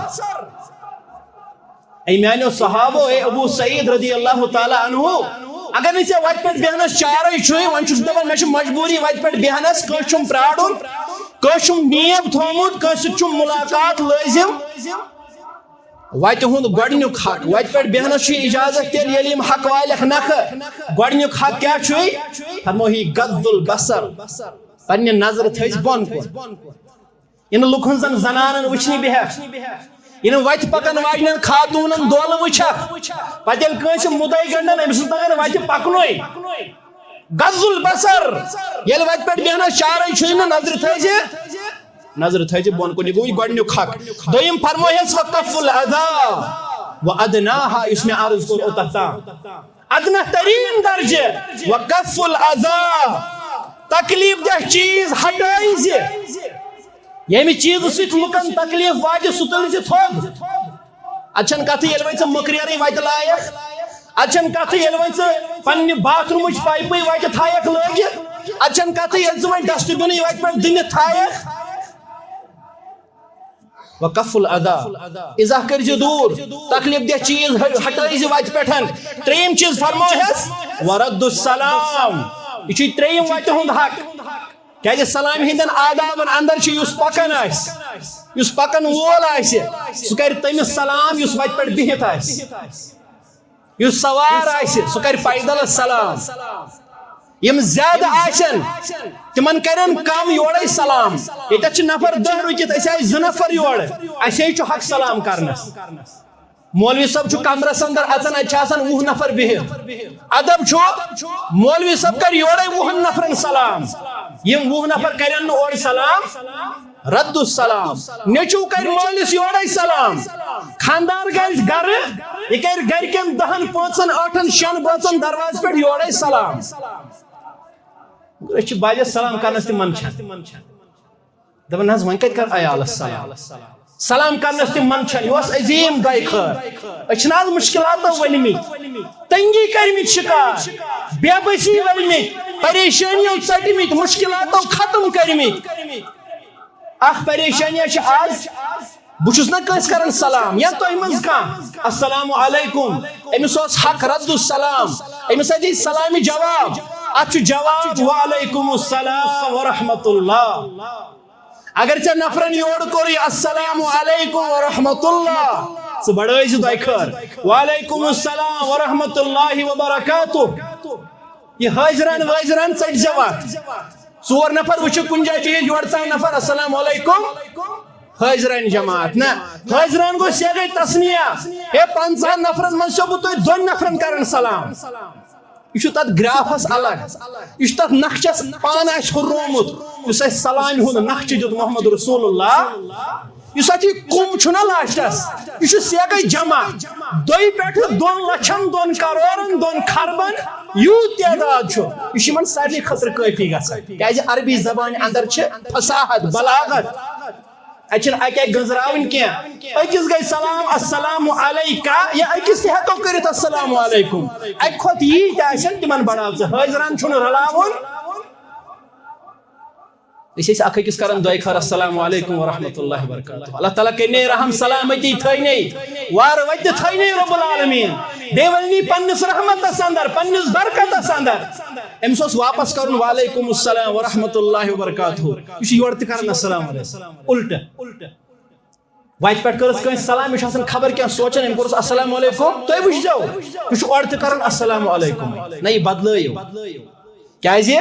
اے میانیو صحابو، اے ابو سعید رضی اللہ تعالیٰ عنہ، اگر نہٕ ژےٚ وتہِ پٮ۪ٹھ بیہنس چارے چھُے، وۄنۍ چھُس دپان مےٚ چھِ مجبوٗری وتہِ پٮ۪ٹھ بیہنس، کٲنٛسہِ چھُم پرارُن، کٲنٛسہِ چھُم نیب تھومُت، کٲنٛسہِ سۭتۍ چھُم ملاقات لٲزم۔ وتہِ ہُنٛد گۄڈنیُک حق، وتہِ پٮ۪ٹھ بیہنس چھُے اجازت تیٚلہِ ییٚلہِ یِم حق والٮ۪کھ نکھٕ۔ گۄڈنیُک حق کیٛاہ چھُے؟ فرمووہی غض البصر، پننہِ نظرٕ تھٲیزِ بۄن کُن۔ یِنہٕ لُکہٕ ہٕنٛزن زنانن وٕچھنہِ بیہکھ، یِنہٕ وتہِ پکن واجنٮ۪ن خاتوٗنن دولہٕ وٕچھکھ۔ پتہٕ ییٚلہِ کٲنٛسہِ مُدے گنٛڈن، أمِس نہٕ تگان وتہِ پکنُے۔ غض البصر، ییٚلہِ وتہِ پٮ۪ٹھ بیہنس چارے چھُے نہٕ، نظرِ تھٲیزِ، نظرِ تھٲیزِ بۄن کُن۔ یہِ گوٚو یہِ گۄڈنیُک حق۔ دوٚیِم فرمووہس، وکف الاذی و ادناہا، یُس مےٚ عرض کوٚر اوٚتتھ تام۔ ادنیٰ ترین درجہ، وکف الاذی، تکلیف دہ چیز ہٹٲیزِ۔ ییٚمہِ چیٖزٕ سۭتۍ لُکن تکلیف واتہِ، سُہ تُلزِ تھوٚد۔ اتھ چھنہٕ کتھٕے ییٚلہِ وۄنۍ ژٕ مٔکریرٕے وتہِ لایکھ، اتھ چھنہٕ کتھٕے ییٚلہِ وۄنۍ ژٕ پننہِ باتھ روٗمٕچ پایپٕے وتہِ تھایکھ لٲگِتھ، اتھ چھنہٕ کتھٕے ییٚلہِ ژٕ وۄنۍ ڈسٹ بِنٕے وتہِ پٮ۪ٹھ دٕنِتھ تھایکھ۔ وکف الاذی، اذی کٔرۍ زِ دوٗر، تکلیف دہ چیز ہ-، ہٹٲے زِ وتہِ پٮ۪ٹھ۔ ترٛیٚیِم چیز فرموو ہس ورد السلام، یہِ چھُ ترٛیٚیِم وتہِ ہُنٛد حق۔ کیازِ سلامہِ ہٕنٛدٮ۪ن آدابن اندر چھُ یُس پکان آسہِ، یُس پکان وول آسہِ، سُہ کرِ تٔمِس سلام یُس وتہِ پٮ۪ٹھ بِہِتھ آسہِ۔ یُس سوار آسہِ، سُہ کرِ پیدل سلام۔ یِم زیادٕ آسن، تِمن کرن کم یورے سلام۔ ییٚتٮ۪تھ چھِ نفر دہ رُکِتھ، أسۍ آے زٕ نفر یورٕ، اَسے چھُ حق سلام کرنس۔ مولوی صٲب چھُ کمرس اندر اژان، اتہِ چھِ آسان وُہ نفر بِہِتھ۔ ادب چھُ، مولوی صٲب کرِ یورے وُہن نفرن سلام۔ یِم وُہ نفر کرن نہٕ اورٕ سلام، رد السلام۔ نیٚچو کرِ مٲلِس یورے سلام۔ خاندار گژھِ گرٕ، یہِ کرِ گرِکٮ۪ن دہن، پانٛژن، ٲٹھن، شٮ۪ن بٲژن دروازٕ پٮ۪ٹھ یورے سلام۔ مگر أسۍ چھِ باجس سلام کرنس تہِ منٛدچھان۔ دپان، "نہ حظ، وۄنۍ کتہِ کرٕ عیالس سلام؟ سلام کرنس تہِ منٛدچھان، یہِ اوس عظیٖم دۄیہِ خٲر۔ أسۍ چھِنہٕ از مُشکلاتو ؤلمٕتۍ، تنگی کٔرمٕتۍ شکار، بے بسی ؤلمٕتۍ، پریشٲنیو ژٹمٕتۍ، مُشکلاتو ختم کٔرمٕتۍ۔ اکھ پریشٲنی چھِ از، بہٕ چھُس نہ کٲنٛسہِ کران سلام یا تۄہہِ منٛز کانٛہہ، السلام علیکم، أمِس اوس حق رد السلام، أمِس ہا دی سلامہِ جواب، اتھ چھُ جواب وعلیکم السلام ورحمۃ اللہ۔ اگر ژےٚ نفرن یورٕ کوٚرُے السلام علیکم ورحمۃ اللہ، ژٕ بڑٲے زِ دۄیہِ خٲر، وعلیکم السلام ورحمۃ اللہ وبرکاتہ۔ یہِ حٲضران وٲضران ژٔٹۍ زٮ۪و اتھ۔ ژور نفر وٕچھِو کُنہِ جایہِ چھُ یہِ یورٕ ژاو نفر، السلام علیکم۔ حٲضران جماعت نہ، حٲضران گوٚو سیگے تسنیہ۔ ہے، پنٛژاہن نفرن منٛز چھُسو بہٕ تۄہہِ دۄن نفرن کران سلام۔ یہِ چھُ تتھ گرافس الگ، یہِ چھُ تتھ نقشس پانہٕ آسہِ ہُررومُت، یُس اَسہِ سلامہِ ہُنٛد نقشہٕ دیُت محمد رسول اللہ۔ یُس اتھ یہِ کُم چھُنہ لاسٹس، یہِ چھُ سیگے جمع۔ دۄیہِ پٮ۪ٹھٕ دۄن لچھن، دۄن کرورن، دۄن خربن یوٗت تعداد چھُ، یہِ چھُ یِمن سارنٕے خٲطرٕ کٲفی گژھان۔ کیازِ عربی زبانہِ اندر چھِ فصاحت، بلاغت۔ اتہِ چھِنہٕ اکہِ اکہِ گٔنزراوٕنۍ کینٛہہ۔ أکِس گٔے سلام، السلام علیکہ، یا أکِس تہِ ہٮ۪کو کٔرِتھ السلام علیکم۔ اکہِ کھۄتہٕ یی تہِ آسن، تِمن بڑاو ژٕ۔ حٲضران چھُنہٕ رلاوُن۔ أسۍ ٲسۍ اکھ أکِس کران دۄیہِ خٲر، السلام علیکم ورحمۃ اللہ وبرکاتہ۔ اللہ تعالیٰ کٔرِنے رحم، سلامتی تھٲینَے، وارٕ وتہِ تھٲینَے رب العالمین۔ بیٚیہِ ؤنۍ نی پننِس رحمتس اندر، پننِس برکتس اندر۔ أمِس اوس واپس کرُن وعلیکم السلام ورحمۃ اللہ وبرکاتہ۔ یہِ چھُ یورٕ تہِ کران السلام علیکم، الٹہٕ۔ وتہِ پٮ۪ٹھ کٔرٕس کٲنٛسہِ سلام، یہِ چھُ آسان خبر کیٛاہ سونٛچان، أمۍ کوٚرُس السلام علیکم۔ تُہۍ وٕچھزیو، یہِ چھُ اورٕ تہِ کران السلام علیکم۔ نہ، یہِ بدلٲیِو۔ کیازِ؟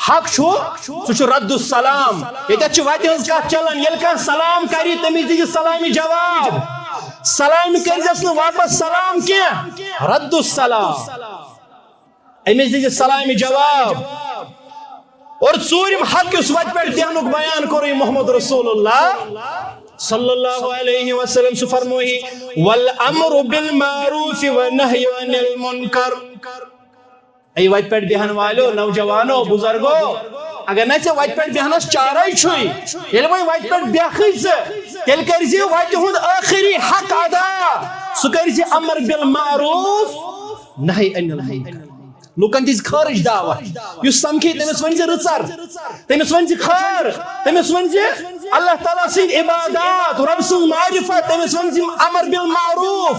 حق چھُ، سُہ چھُ رد السلام۔ ییٚتٮ۪تھ چھِ وتہِ ہٕنٛز کتھ چلان، ییٚلہِ کانٛہہ سلام کرِ، تٔمِس دِیہِ سلامہِ جواب۔ سلامہِ کٔرۍزٮ۪س نہٕ واپس سلام کینٛہہ، رد السلام۔ أمِس دِیہِ سلامہِ جواب۔ اور ژوٗرِم حق یُس وتہِ پٮ۪ٹھ دینُک بیان کوٚرُے محمد رسول اللہ صلی اللہ علیہ وسلم، سُہ فرموہی، "والامر بالمعروف والنہی عن المنکر۔" اے وتہِ پٮ۪ٹھ بیہن والیو، نوجوانو، بزرگو، اگر نہ ژےٚ وتہِ پٮ۪ٹھ بیہنس چارے چھُے، ییٚلہِ وۄنۍ وتہِ پٮ۪ٹھ بیہکھٕے ژٕ، تیٚلہِ کٔرۍ زِ وتہِ ہُنٛد ٲخری حق ادا، سُہ کٔرۍ زِ امر بالمعروف، نہی عن المنکر۔ لوٗکن دِژ خٲرٕچ دعوت۔ یُس سمکھی تٔمِس ؤنۍ زِ رٕژر، تٔمِس ؤنۍ زِ خٲر، تٔمِس ؤنۍ زِ اللہ تعالیٰ سٕنٛدۍ عبادات، رۄب سٕنٛز معرفت، تٔمِس ؤنۍ زِ امر بالمعروف۔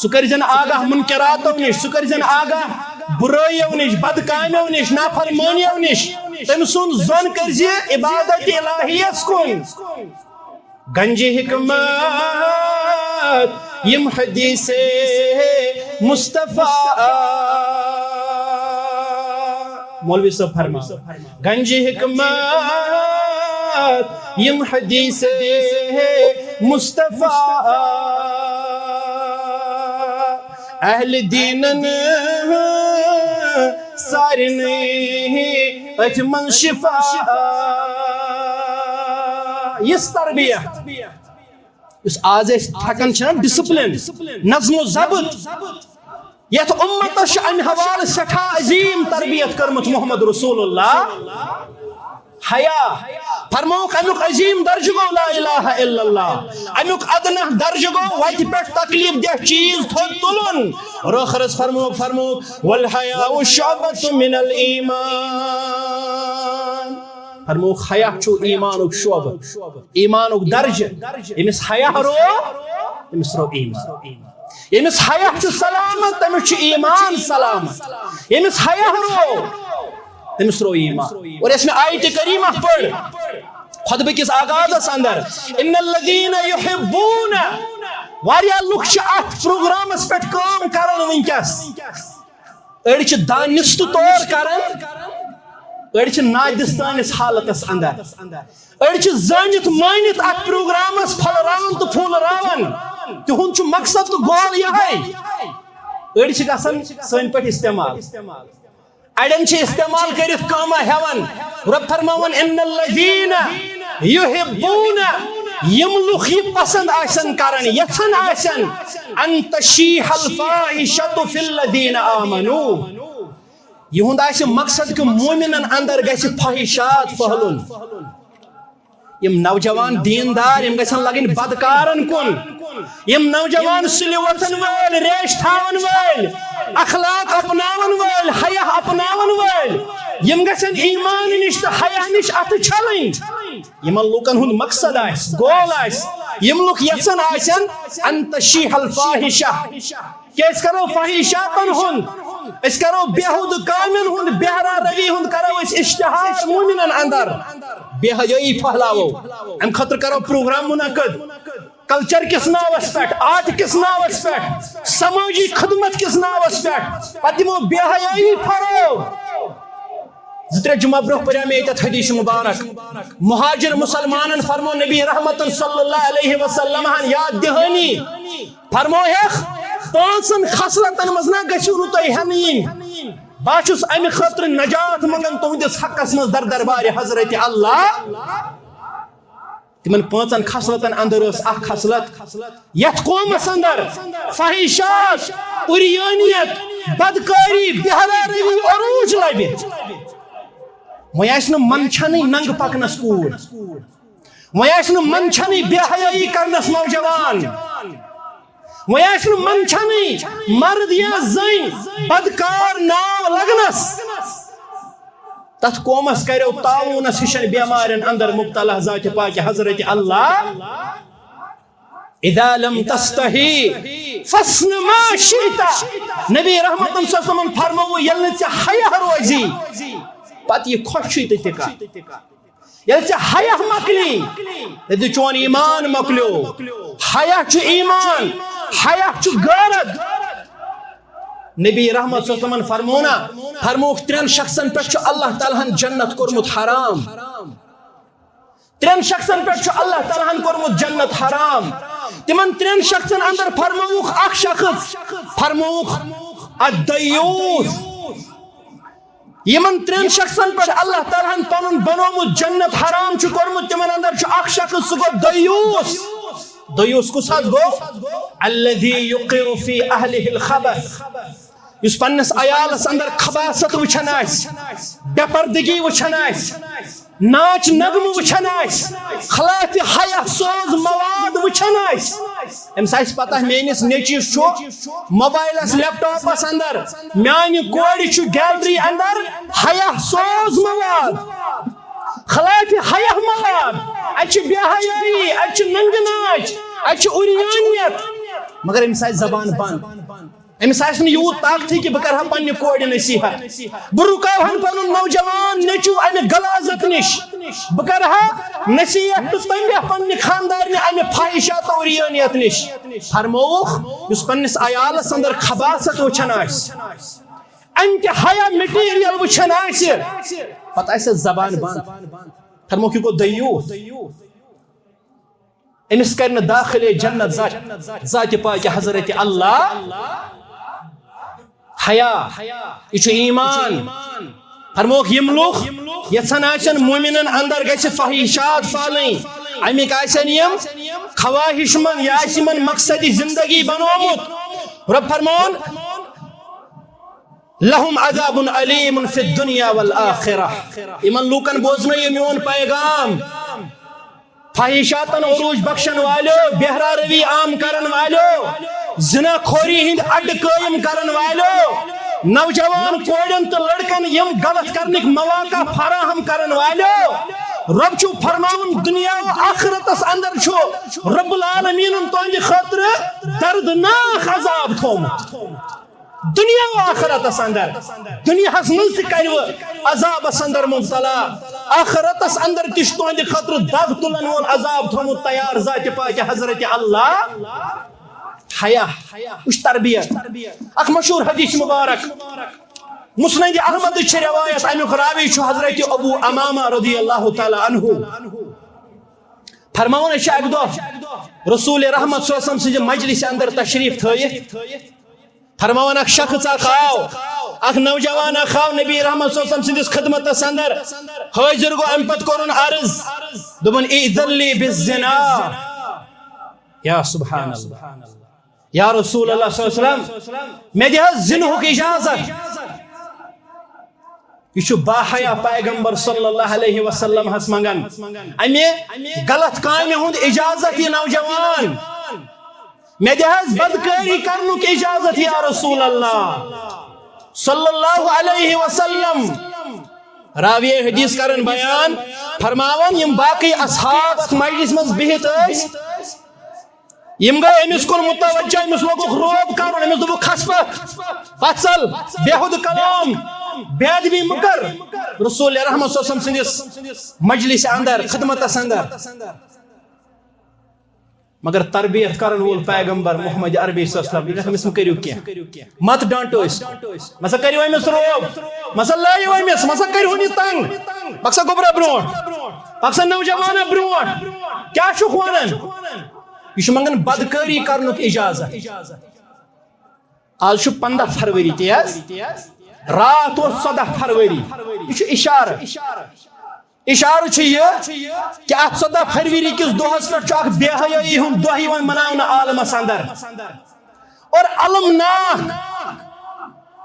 سُہ کٔرۍ زٮ۪ن آگاہ منکراتو نِش، سُہ کٔرۍ زٮ۪ن آگاہ بُرٲیو نِش، بدکامیو نِش، نافرمٲنیو نِش۔ تٔمۍ سُنٛد زۄن کٔرۍ زِ عبادت الہیس کُن۔ گنجِ حکمت یِم حدیث مصطفیٰ۔ مولوی صٲب فرماو، گنجِ حکمت یِم حدیث مصطفیٰ۔ اہل دیٖنن سارنٕے أتھۍ منٛز شفا۔ یِژھ تربیت یُس آز أسۍ تھکان چھِنہ، ڈسپلن، نظم و ضبط، یتھ امتس چھِ امہِ حوالہٕ سٮ۪ٹھاہ عظیٖم تربیت کٔرمٕژ محمد رسول اللہ۔ حیا، فرمووُکھ امیُک عظیٖم درجہٕ گوٚو لا الہ الا اللہ، امیُک ادنہ درجہٕ گوٚو وتہِ پٮ۪ٹھ تکلیف دہ چیز تھوٚد تُلُن۔ اور ٲخرس فرمووُکھ، فرمووُکھ، "والحیاء شعبۃ من الایمان۔" فرمووُکھ، حیا چھُ ایمانُک شعبہٕ، ایمانُک درجہٕ۔ ییٚمِس حیا روو، تٔمِس روو ایمان۔ ییٚمِس حیا چھُ سلامت، تٔمِس چھُ ایمان سلامت۔ ییٚمِس حیا روو، تٔمِس روو ایمان۔ اور یۄس مےٚ آیتِ کریمہ پٔر خطبہٕ کِس آغازس اندر، ان الذین یحبون، واریاہ لُکھ چھِ اتھ پروگرامس پٮ۪ٹھ کٲم کران وٕنکیٚس۔ أڑۍ چھِ دانستہٕ طور کران، أڑۍ چھِ نادستٲنِس حالتس اندر، أڑۍ چھِ زٲنِتھ مٲنِتھ اتھ پروگرامس پھۄلراوان تہٕ پھوٗلراوان۔ تِہُنٛد چھُ مقصد تہٕ گول یِہوٚے۔ أڑۍ چھِ گژھان سٲنۍ پٲٹھۍ استعمال، اڑٮ۪ن چھِ استعمال کٔرِتھ کٲمہ ہٮ۪وان۔ رۄب فرماوان، ان الذین یحبون، یِم لُکھ یہِ پسند آسن کران، یژھان آسن، ان تشیح الفاحشۃ فی الذین آمنوا، یِہُنٛد آسہِ مقصد کہِ مومنن اندر گژھِ فحشات پھٔہلُن۔ یِم نوجوان دیندار، یِم گژھن لگٕنۍ بدکارن کُن۔ یِم نوجوان سُلہِ وۄتھن وٲلۍ، ریش تھاون وٲلۍ، اخلاق اپناون وٲلۍ، حیا اپناون وٲلۍ، یِم گژھن ایمان نِش تہٕ حیا نِش اتھٕ چھلٕنۍ۔ یِمن لوٗکن ہُنٛد مقصد آسہِ، گول آسہِ، یِم لُکھ یژھان آسن، ان تشیح الفاحشہ، کہ أسۍ کرو فحشاتن ہُنٛد، أسۍ کرو بیہودٕ کامٮ۪ن ہُنٛد، بہرا روی ہُنٛد کرو أسۍ اشتہار مومنن اندر، بے حیٲیی پھہلاوو۔ امہِ خٲطرٕ کرو پروگرام منعقد، کلچر کِس ناوس پٮ۪ٹھ، آرٹ کِس ناوس پٮ۪ٹھ، سمٲجی خدمت کِس ناوس پٮ۪ٹھ، پتہٕ دِمو بے حیٲیی فروغ۔ زٕ ترٛےٚ جمعہ برونٛہہ پریو مےٚ ییٚتٮ۪تھ حدیث مبارک، مہاجر مسلمانن فرمو نبی رحمتن صلی اللہ علیہ وسلم ہن یاد دہانی، فرموہکھ، پانٛژن خصلتن منٛز نہ گٔژھِو نہٕ تُہۍ ہٮ۪نہٕ یِنۍ۔ بہٕ چھُس امہِ خٲطرٕ نجات منٛگان تُہنٛدِس حقس منٛز در دربارِ حضرت اللہ۔ تِمن پانٛژن خصلتن اندر ٲس اکھ خصلت، یتھ قومس اندر فحشات، عریانیت، بدکاری، بہرا روی عروج لبہِ۔ وۄنۍ آسہِ نہٕ منٛدچھانٕے ننٛگہٕ پکنس کوٗر، وۄنۍ آسہِ نہٕ منٛدچھانٕے بے حیٲیی کرنس نوجوان، وۄنۍ آسہِ نہٕ منٛدچھانٕے مرد یا زٔنۍ بدکار ناو لگنس۔ تتھ قومس کریو طاعونس ہشن بیمارن اندر مبتلا ذات پاک حضرت اللہ۔ اذا لم تستحی فاصنع ما شئت۔ نبی رحمتن صلی اللہ علیہ وسلمن فرموو، ییٚلہِ نہٕ ژےٚ حیا روزی، پتہٕ یہِ خۄش چھُے تہٕ تہِ کر۔ ییٚلہِ ژےٚ حیا مۄکلی، تیٚلہِ چون ایمان مۄکلیو۔ حیا چھُ ایمان، حیا چھُ غیرت۔ نبی رحمت صلی اللہ علیہ وسلمن فرمونا، فرمووُکھ، ترٛٮ۪ن شخصن پٮ۪ٹھ چھُ اللہ تعالیٰ ہن جنت کوٚرمُت حرام۔ ترٛٮ۪ن شخصن پٮ۪ٹھ چھُ اللہ تعالیٰ ہن کوٚرمُت جنت حرام۔ تِمن ترٛٮ۪ن شخصن اندر فرمووُکھ اکھ شخص، فرمووُکھ الدیوث۔ یِمن ترٛٮ۪ن شخصن پٮ۪ٹھ اللہ تعالیٰ ہن پنُن بنومُت جنت حرام چھُ کوٚرمُت، تِمن اندر چھُ اکھ شخص، سُہ گوٚو دیوث۔ دیوث کُس حظ گوٚو؟ الذی یقر فی اہلہ الخبث، یُس پننِس عیالس اندر خباثت وٕچھان آسہِ، بے پردگی وٕچھان آسہِ، ناچ نغمہٕ وٕچھان آسہِ، خلاف حیا سوز مواد وٕچھان آسہِ۔ أمِس آسہِ پتہ، میٲنِس نیٚچوِس چھُ موبایلس، لیپ ٹاپس اندر میانہِ کورِ چھُ گیلری اندر حیا سوز مواد، خلاف حیا مواد۔ اتہِ چھِ بے حیٲیی، اتہِ چھِ ننگہٕ ناچ، اتہِ چھِ عریانیت۔ مگر أمِس آسہِ زبان بند۔ أمِس آسہِ نہٕ یوٗت طاقتٕے کہِ بہٕ کرٕ ہا پننہِ کورِ نصیحت، بہٕ رُکاوہن پنُن نوجوان نیٚچو امہِ غلاظت نِش، بہٕ کرٕ ہا نصیحت تہٕ تنبیہ پننہِ خاندارنہِ امہِ فاحشہ تہٕ عریانیت نِش۔ فرمووُکھ، یُس پننِس عیالس اندر خباثت وٕچھان آسہِ، انتہائی material وٕچھان آسہِ، پتہٕ آسہِ زبان بند، فرمووُکھ، یہِ گوٚو دیوث۔ أمِس کرِ نہٕ داخلے جنت ذات، ذاتِ پاکِ حضرت اللہ۔ حیا، یہِ چھُ ایمان۔ فرمووُکھ، یِم لُکھ یژھان آسن مومنن اندر گژھِ فحشات پھالٕنۍ، امیِکۍ آسن یِم خواہش مند، یہِ آسہِ یِمن مقصدِ زندگی بنومُت۔ رۄب فرمان، لہم عذاب علیم فی الدنیا والآخرہ۔ یِمن لوٗکن بوزنٲیِو میون پیغام۔ فحشاتن عروج بخشن والیو، بہرا روی عام کرن والیو، زنا خوری ہند اڈ قائم کرن والیو، نوجوان کورٮ۪ن تہٕ لڑکن یِم غلط کرنٕکۍ مواقع فراہم کرن والٮ۪و، رۄب چھُ فرماوان، دُنیا و آخرتس اندر چھُ رب العالمینن تُہنٛدِ خٲطرٕ دردناک عذاب تھوومُت۔ دُنیا و آخرتس اندر، دُنیاہس منٛز تہِ کرِوٕ عذابس اندر مبتلا، آخرتس اندر تہِ چھُ تُہنٛدِ خٲطرٕ دگ تُلن وول عذاب تھوومُت تیار ذاتِ پاکِ حضرت اللہ۔ حیا، وٕچھ تربیت۔ اکھ مشہور حدیث مبارک مسند احمد چھِ روایت، امیُک راوی چھُ حضرت ابو امامہ رضی اللہ تعالیٰ عنہ۔ فرماوان چھِ اکہِ دۄہ رسول رحمت صلی اللہ علیہ وسلم سٕنٛزِ مجلسہِ اندر تشریف تھٲیِتھ، فرماوان اکھ شخص اکھ آو، اکھ نوجوان اکھ آو نبی رحمت صلی اللہ علیہ وسلم سٕنٛدِس خدمتس اندر، حٲضِر گوٚو، امہِ پتہٕ کوٚرُن عرض، دوٚپُن، "ائذن لی بالزنا۔" یا سبحان اللہ، یا رسول اللہ صلی اللہ علیہ وسلم، مےٚ دِ حظ زِنہُک اجازت۔ یہِ چھُ باحیا پیغمبر صلی اللہ علیہ وسلم ہس منگان امہِ غلط کامہِ ہُنٛد اجازت۔ یہِ نوجوان، مےٚ دِ حظ بدکٲری کرنُک اجازت یا رسول اللہ صلی اللہ علیہ وسلم۔ راوی حدیث کرن بیان، فرماوان، یِم باقی اصحاب اتھ مجلس منٛز بِہِتھ ٲسۍ، یِم گٔے أمِس کُن متوجہ، أمِس لوگُکھ رعب کرُن، أمِس دوٚپُکھ، "کھس پتھ، پتھ ژل، بیہُد کلام، بے ادبی مہ کر رسول رحمت صلی اللہ علیہ وسلم سٕنٛدِس مجلس اندر، خدمتس اندر۔" مگر تربیت کرن وول پیغمبر محمد عربی صلی اللہ علیہ وسلم، أمِس مہ کٔرِو کینٛہہ، مت ڈانٹو أسۍ، مہ سا کٔرِو أمِس رعب، مہ سا لٲیِو أمِس، مہ سا کٔرِو یہِ تنگ، پکھ سا گوٚبرا برونٛٹھ، پکھ سا نوجوانا برونٛٹھ، کیٛاہ چھُکھ ونان؟ یہِ چھُ منگان بدکٲری کرنُک اجازت۔ آز چھُ پنٛداہ فروری، تہِ حظ، راتھ اوس ژۄداہ فروری۔ یہِ چھُ اشارٕ۔ اشارٕ چھُ یہِ کہِ اتھ ژۄداہ فروری کِس دۄہس پٮ۪ٹھ چھُ اکھ بے حیٲیی ہُنٛد دۄہ یِوان مناونہٕ عالمس اندر۔ اور المناک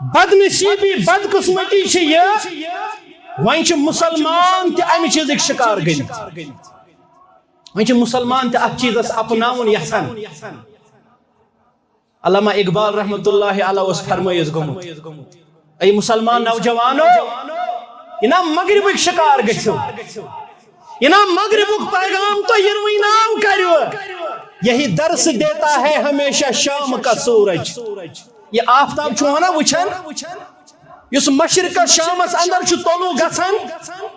بدنصیبی، بدقسمتی چھِ یہِ، وۄنۍ چھِ مسلمان تہِ امہِ چیٖزٕکۍ شکار گٔمٕتۍ۔ وۄنۍ چھِ مسلمان تہِ اتھ چیٖزس اپناوُن یژھان۔ علامہ اقبال رحمتہ اللہ علیہ اوس فرمٲیِتھ گوٚمُت، اے مسلمان نوجوانو، یہِ نا مغربٕکۍ شکار گٔژھِو، یہِ نا مغربُک پیغام تُہۍ یِروٕنۍ ناو کٔرِو، یہی درس دیتا ہے ہمیشہ شام کا سورج۔ یہِ آفتاب چھُ وَنان وٕچھان، یُس مشرق شامس اندر چھُ طلوع گژھان،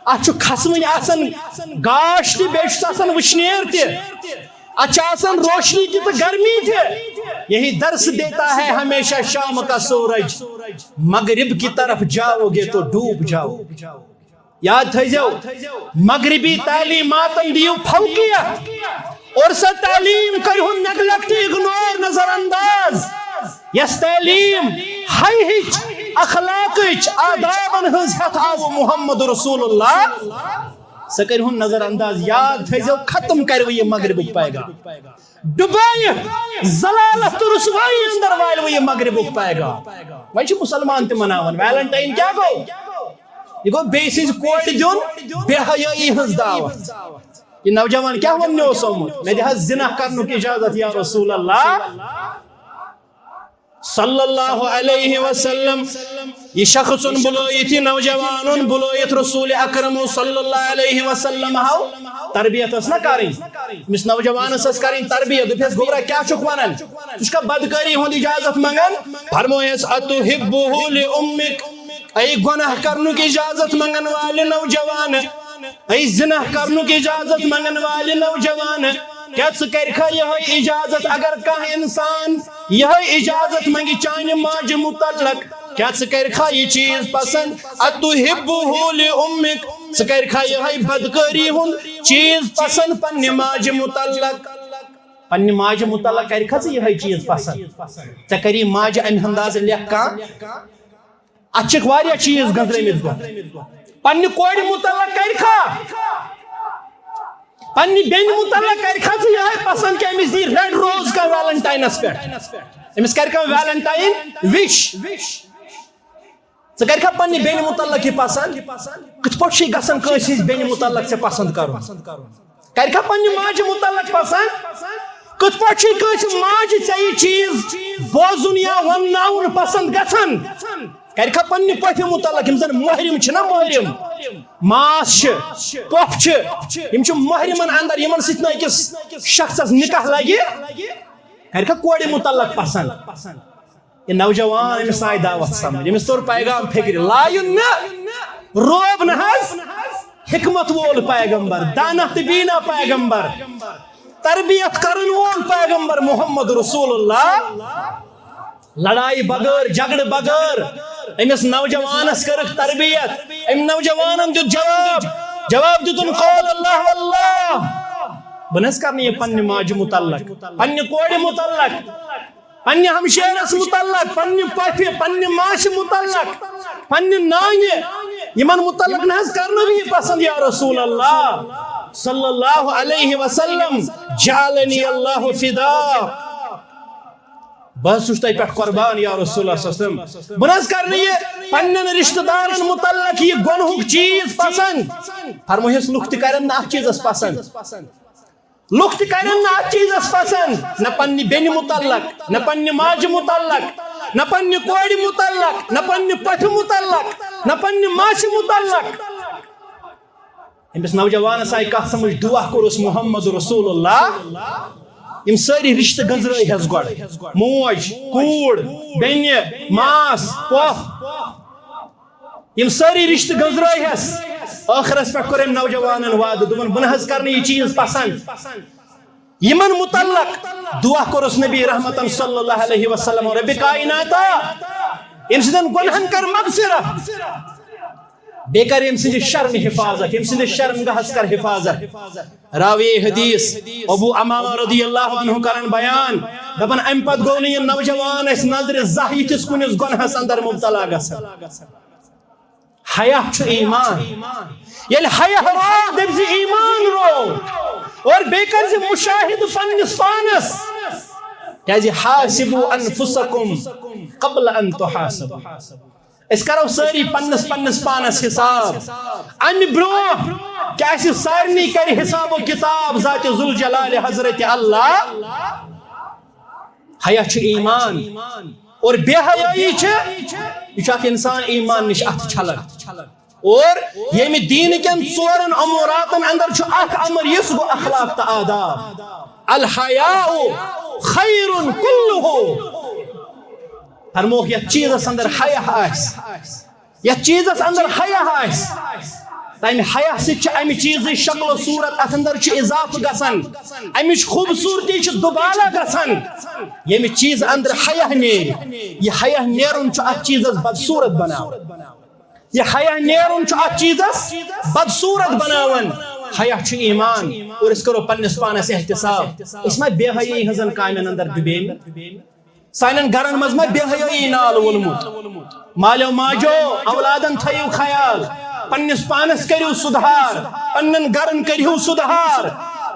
اتھ چھُ کھسوٕنۍ آسان گاش تہِ، بیٚیہِ چھُس آسان وٕشنیر تہِ، اتھ چھِ آسان روشنی تہِ تہٕ گرمی تہِ۔ یہی درس دیتا ہے ہمیشہ شام کا سورج، مغرب کی طرف جاؤ گے تو ڈوب جاؤ۔ یاد تھٲیزیو، مغربی تعلیماتن دِیِو فوقیت اور سۄ تعلیم کٔرۍہُن نیگلیکٹ، اگنور، نظر انداز۔ یۄس تعلیم حیہٕچ، اخلاقٕچ، آدابن ہٕنٛز ہٮ۪تھ آو محمد رسول اللہ، سۄ کٔرۍہُن نظر انداز۔ یاد تھٲیزیو، ختم کرِ وۄنۍ یہِ مغربُک پیغام، ڈُبٲیِتھ ضلالت تہٕ رسوایی اندر والہِ وۄنۍ یہِ مغربُک پیغام۔ وۄنۍ چھِ مسلمان تہِ مناوان ویلنٹائن۔ کیٛاہ گوٚو؟ یہِ گوٚو بیٚیہِ سٕنٛزِ کورِ دیُن بے حیٲیی ہٕنٛز دعوت۔ یہِ نوجوان کیٛاہ وَننہِ اوس آمُت؟ مےٚ دِ حظ زِنا کرنُک اجازت یا رسول اللہ صلی اللہ علیہ وسلم۔ یہِ شخص اوٚن بُلٲیِتھ، یہِ نوجوان اوٚن بُلٲیِتھ رسول اکرم صلی اللہ علیہ وسلم ہاو۔ تربیت ٲس نہ کرٕنۍ، أمِس نوجوانس ٲس کرٕنۍ تربیت۔ دوٚپہَس، "گوٚبرا، کیٛاہ چھُکھ وَنان؟ ژٕ چھُکھا بدکٲری ہُنٛد اجازت منٛگان؟" فرمویس، "اتحبہ لامک"، اے گناہ کرنُک اجازت منٛگن والہِ نوجوان، اے زنا کرنُک اجازت منٛگن والہِ نوجوان، کیٛاہ ژٕ کرِکھا یِہوٚے اجازت؟ اگر کانٛہہ انسان یِہوٚے اجازت منٛگہِ چانہِ ماجہِ متعلق، کیٛاہ ژٕ کرِکھا یہِ چیٖز پسند؟ اتحبہ لامک، ژٕ کرِکھا یِہوٚے بدکٲری ہُنٛد چیٖز پسند پننہِ ماجہِ متعلق؟ پننہِ ماجہِ متعلق کرِکھا ژٕ یِہوٚے چیٖز پسند؟ ژےٚ کری ماجہِ امہِ اندازٕ لیکھ کانٛہہ؟ اتھ چھِکھ واریاہ چیٖز گٔنزرٲمٕتۍ گۄڈٕ۔ پننہِ کورِ متعلق کرِکھا، پننہِ بیٚنہِ متعلق کرِکھا ژٕ یِہوٚے پسند کہِ أمِس دی ریڈ روز کانٛہہ ویلنٹاینس پٮ۪ٹھ؟ أمِس کرِ کانٛہہ ویلنٹاین وِش؟ ژٕ کرِکھا پننہِ بیٚنہِ متعلق یہِ پسند؟ کِتھ پٲٹھۍ چھُے گژھان کٲنٛسہِ ہٕنٛزِ بیٚنہِ متعلق ژےٚ پسند کرُن؟ کرِکھا پننہِ ماجہِ متعلق پسند؟ کِتھ پٲٹھۍ چھُے کٲنٛسہِ ماجہِ ژےٚ یہِ چیٖز بوزُن یا ونناوُن پسند گژھان؟ کرکھا پننہِ پۄپھِ متعلق، یِم زن محرم چھِ نا، محرم، ماس چھِ، پۄپھ چھِ، یِم چھِ محرمن اندر، یِمن سۭتۍ نہٕ أکِس شخصس نکاح لگہِ، کرکھا کورِ متعلق پسند۔ یہِ نوجوان، أمِس آیہِ دعوت سمجھ، أمِس توٚر پیغام فکرِ، لایُن نہٕ، روب نہٕ حظ، حکمت وول پیغمبر، دانا تہٕ بینا پیغمبر، تربیت کرن وول پیغمبر محمد رسول اللہ۔ لڑائی بغٲر، جھگڑٕ بغٲر أمِس نوجوانس کٔرٕکھ تربیت۔ أمۍ نوجوانن دیُت جواب، جواب دیُتُن، قال اللہ واللہ۔ بہٕ نہ حظ کرٕ نہٕ یہِ پننہِ ماجہِ متعلق، پننہِ کورِ متعلق، پننہِ ہمشیرس متعلق، پننہِ پۄپھِ، پننہِ ماسہِ متعلق، پننہِ نانہِ، یِمن متعلق نہ حظ کرٕ نہٕ بہٕ یہِ پسند، یا رسول اللہ صلی اللہ علیہ وسلم، جعلنی اللہ فدا۔ بہٕ حظ چھُس تۄہہِ پٮ۪ٹھ قربان، یا رسول اللہ صلی اللہ علیہ وسلم۔ بہٕ نہ حظ کرٕ نہٕ یہِ پننٮ۪ن رشتہٕ دارن متعلق یہِ گۄنہُک چیٖز پسند۔ فرمٲیِس، لُکھ تہِ کرن نہٕ اتھ چیٖزس پسند۔ لُکھ تہِ کرن نہٕ اتھ چیٖزس پسند، نہ پننہِ بیٚنہِ متعلق، نہ پننہِ ماجہِ متعلق، نہ پننہِ کورِ متعلق، نہ پننہِ پۄپھِ متعلق، نہ پننہِ ماسہِ متعلق۔ أمِس نوجوانس آیہِ کتھ سمجھ، دعا کوٚرُس محمد رسول اللہ۔ یِم سٲری رشتہٕ گٔنزرٲے ہٮ۪س گۄڈٕ، موج، کوٗر، بیٚنہِ، ماس، پۄپھ، یِم سٲری رشتہٕ گٔنزرٲے ہٮ۪س۔ ٲخرس پٮ۪ٹھ کوٚر أمۍ نوجوانن وعدٕ، دوٚپُن، بہٕ نہ حظ کرٕ نہٕ یہِ چیٖز پسند۔ یِمن متعلق دعا کوٚرُس نبی رحمتن صلی اللہ علیہ وسلم، رب کائناتا، أمۍ سٕنٛدٮ۪ن گۄنہن کر مغفرت، بیٚیہِ کر أمۍ سٕنٛزِ شرمہِ حفاظت، أمۍ سٕنٛدِس شرمگاہس کر حفاظت۔ راوی حدیث ابو امامہ رضی اللہ عنہ کران بیان، دپان، امہِ پتہٕ گوٚو نہٕ یہِ نوجوان اسہِ نظرِ زانٛہہ یِتھِس کُنِس گۄنہس اندر مبتلا گژھان۔ حیا چھُ ایمان۔ ییٚلہِ حیا روو، دٔپۍ زِ ایمان روو۔ اور بیٚیہِ کٔرۍ زِ مشاہدٕ پننِس پانس۔ کیازِ، حاسبوا انفسکم قبل ان تحاسبوا۔ أسۍ کرو سٲری پننِس پننِس پانس حساب۔ امہِ برونٛہہ کہِ اسہِ سارنٕے کرِ حساب و کتاب ذات ذوالجلال حضرت اللہ۔ حیا چھُ ایمان۔ اور بے حیائی چھِ، یہِ چھُ اکھ انسان ایمان نِش اتھٕ چھلان۔ اور ییٚمہِ دیٖنہٕ کٮ۪ن ژورن اموراتن اندر چھُ اکھ امر، یُس گوٚو اخلاق تہٕ آداب۔ الحیاء خیر کلہ۔ فرموکھ، یتھ چیٖزس اندر حیا آسہِ، یتھ چیٖزس اندر حیا آسہِ، تمہِ حیا سۭتۍ چھِ امہِ چیٖزٕچ شکل و صورت اتھ اندر چھِ اضافہٕ گژھان، امِچ خوٗبصوٗرتی چھِ دُبالہ گژھان۔ ییٚمہِ چیٖزٕ اندر حیا نیرِ، یہِ حیا نیرُن چھُ اتھ چیٖزس بدصوٗرت بناوان۔ یہِ حیا نیرُن چھُ اتھ چیٖزس بدصوٗرت بناوان۔ حیا چھُ ایمان۔ اور أسۍ کرو پننِس پانس احتساب، أسۍ ما بے حیٲیی ہٕنٛزن کامٮ۪ن اندر ڈُبیمٕتۍ؟ سانٮ۪ن گرن منٛز ما بے حیٲیی نالہٕ وولمُت؟ مالیو ماجو، اولادن تھٲیِو خیال، پننِس پانس کٔرِو سُدھار، پننٮ۪ن گرن کٔرِو سُدھار۔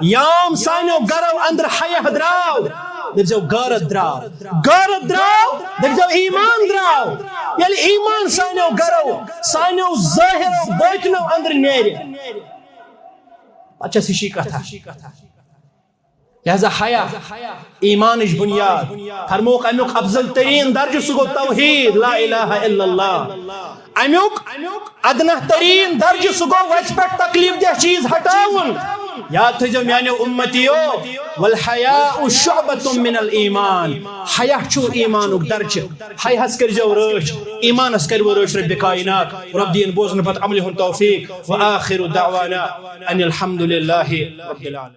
یام سانیو گرو اندر حیا درٛاو، دٔپۍزیو، غٲرت درٛاو، غٲرت درٛاو، دٔپۍزیو، ایمان درٛاو۔ ییٚلہِ ایمان سانیو گرو، سانیو ظٲہرو باطنو اندر نیرِ، پتہٕ چھس ہِشی کتھا۔ لہذا حیا ایمانٕچ بُنیاد۔ فرمووُکھ، امیُک افضل ترین درجہٕ سُہ گوٚو توحید، لا الہ الا اللہ۔ امیُک ادنیٰ ترین درجہٕ سُہ گوٚو وتہِ پٮ۪ٹھ تکلیف دہ چیز ہٹاوُن۔ یاد تھٲیزیو میانیو امتیو، والحیاء شعبۃ من الایمان۔ حیا چھُ ایمانُک درجہٕ۔ حیاہس کٔرزیو رٲچھ، ایمانس کٔرِو رٲچھ رب کائنات۔ رب دِیِن بوزنہٕ پتہٕ عملہِ ہُنٛد توفیق۔ وآخر دعوانا ان الحمد للہ رب العالمین۔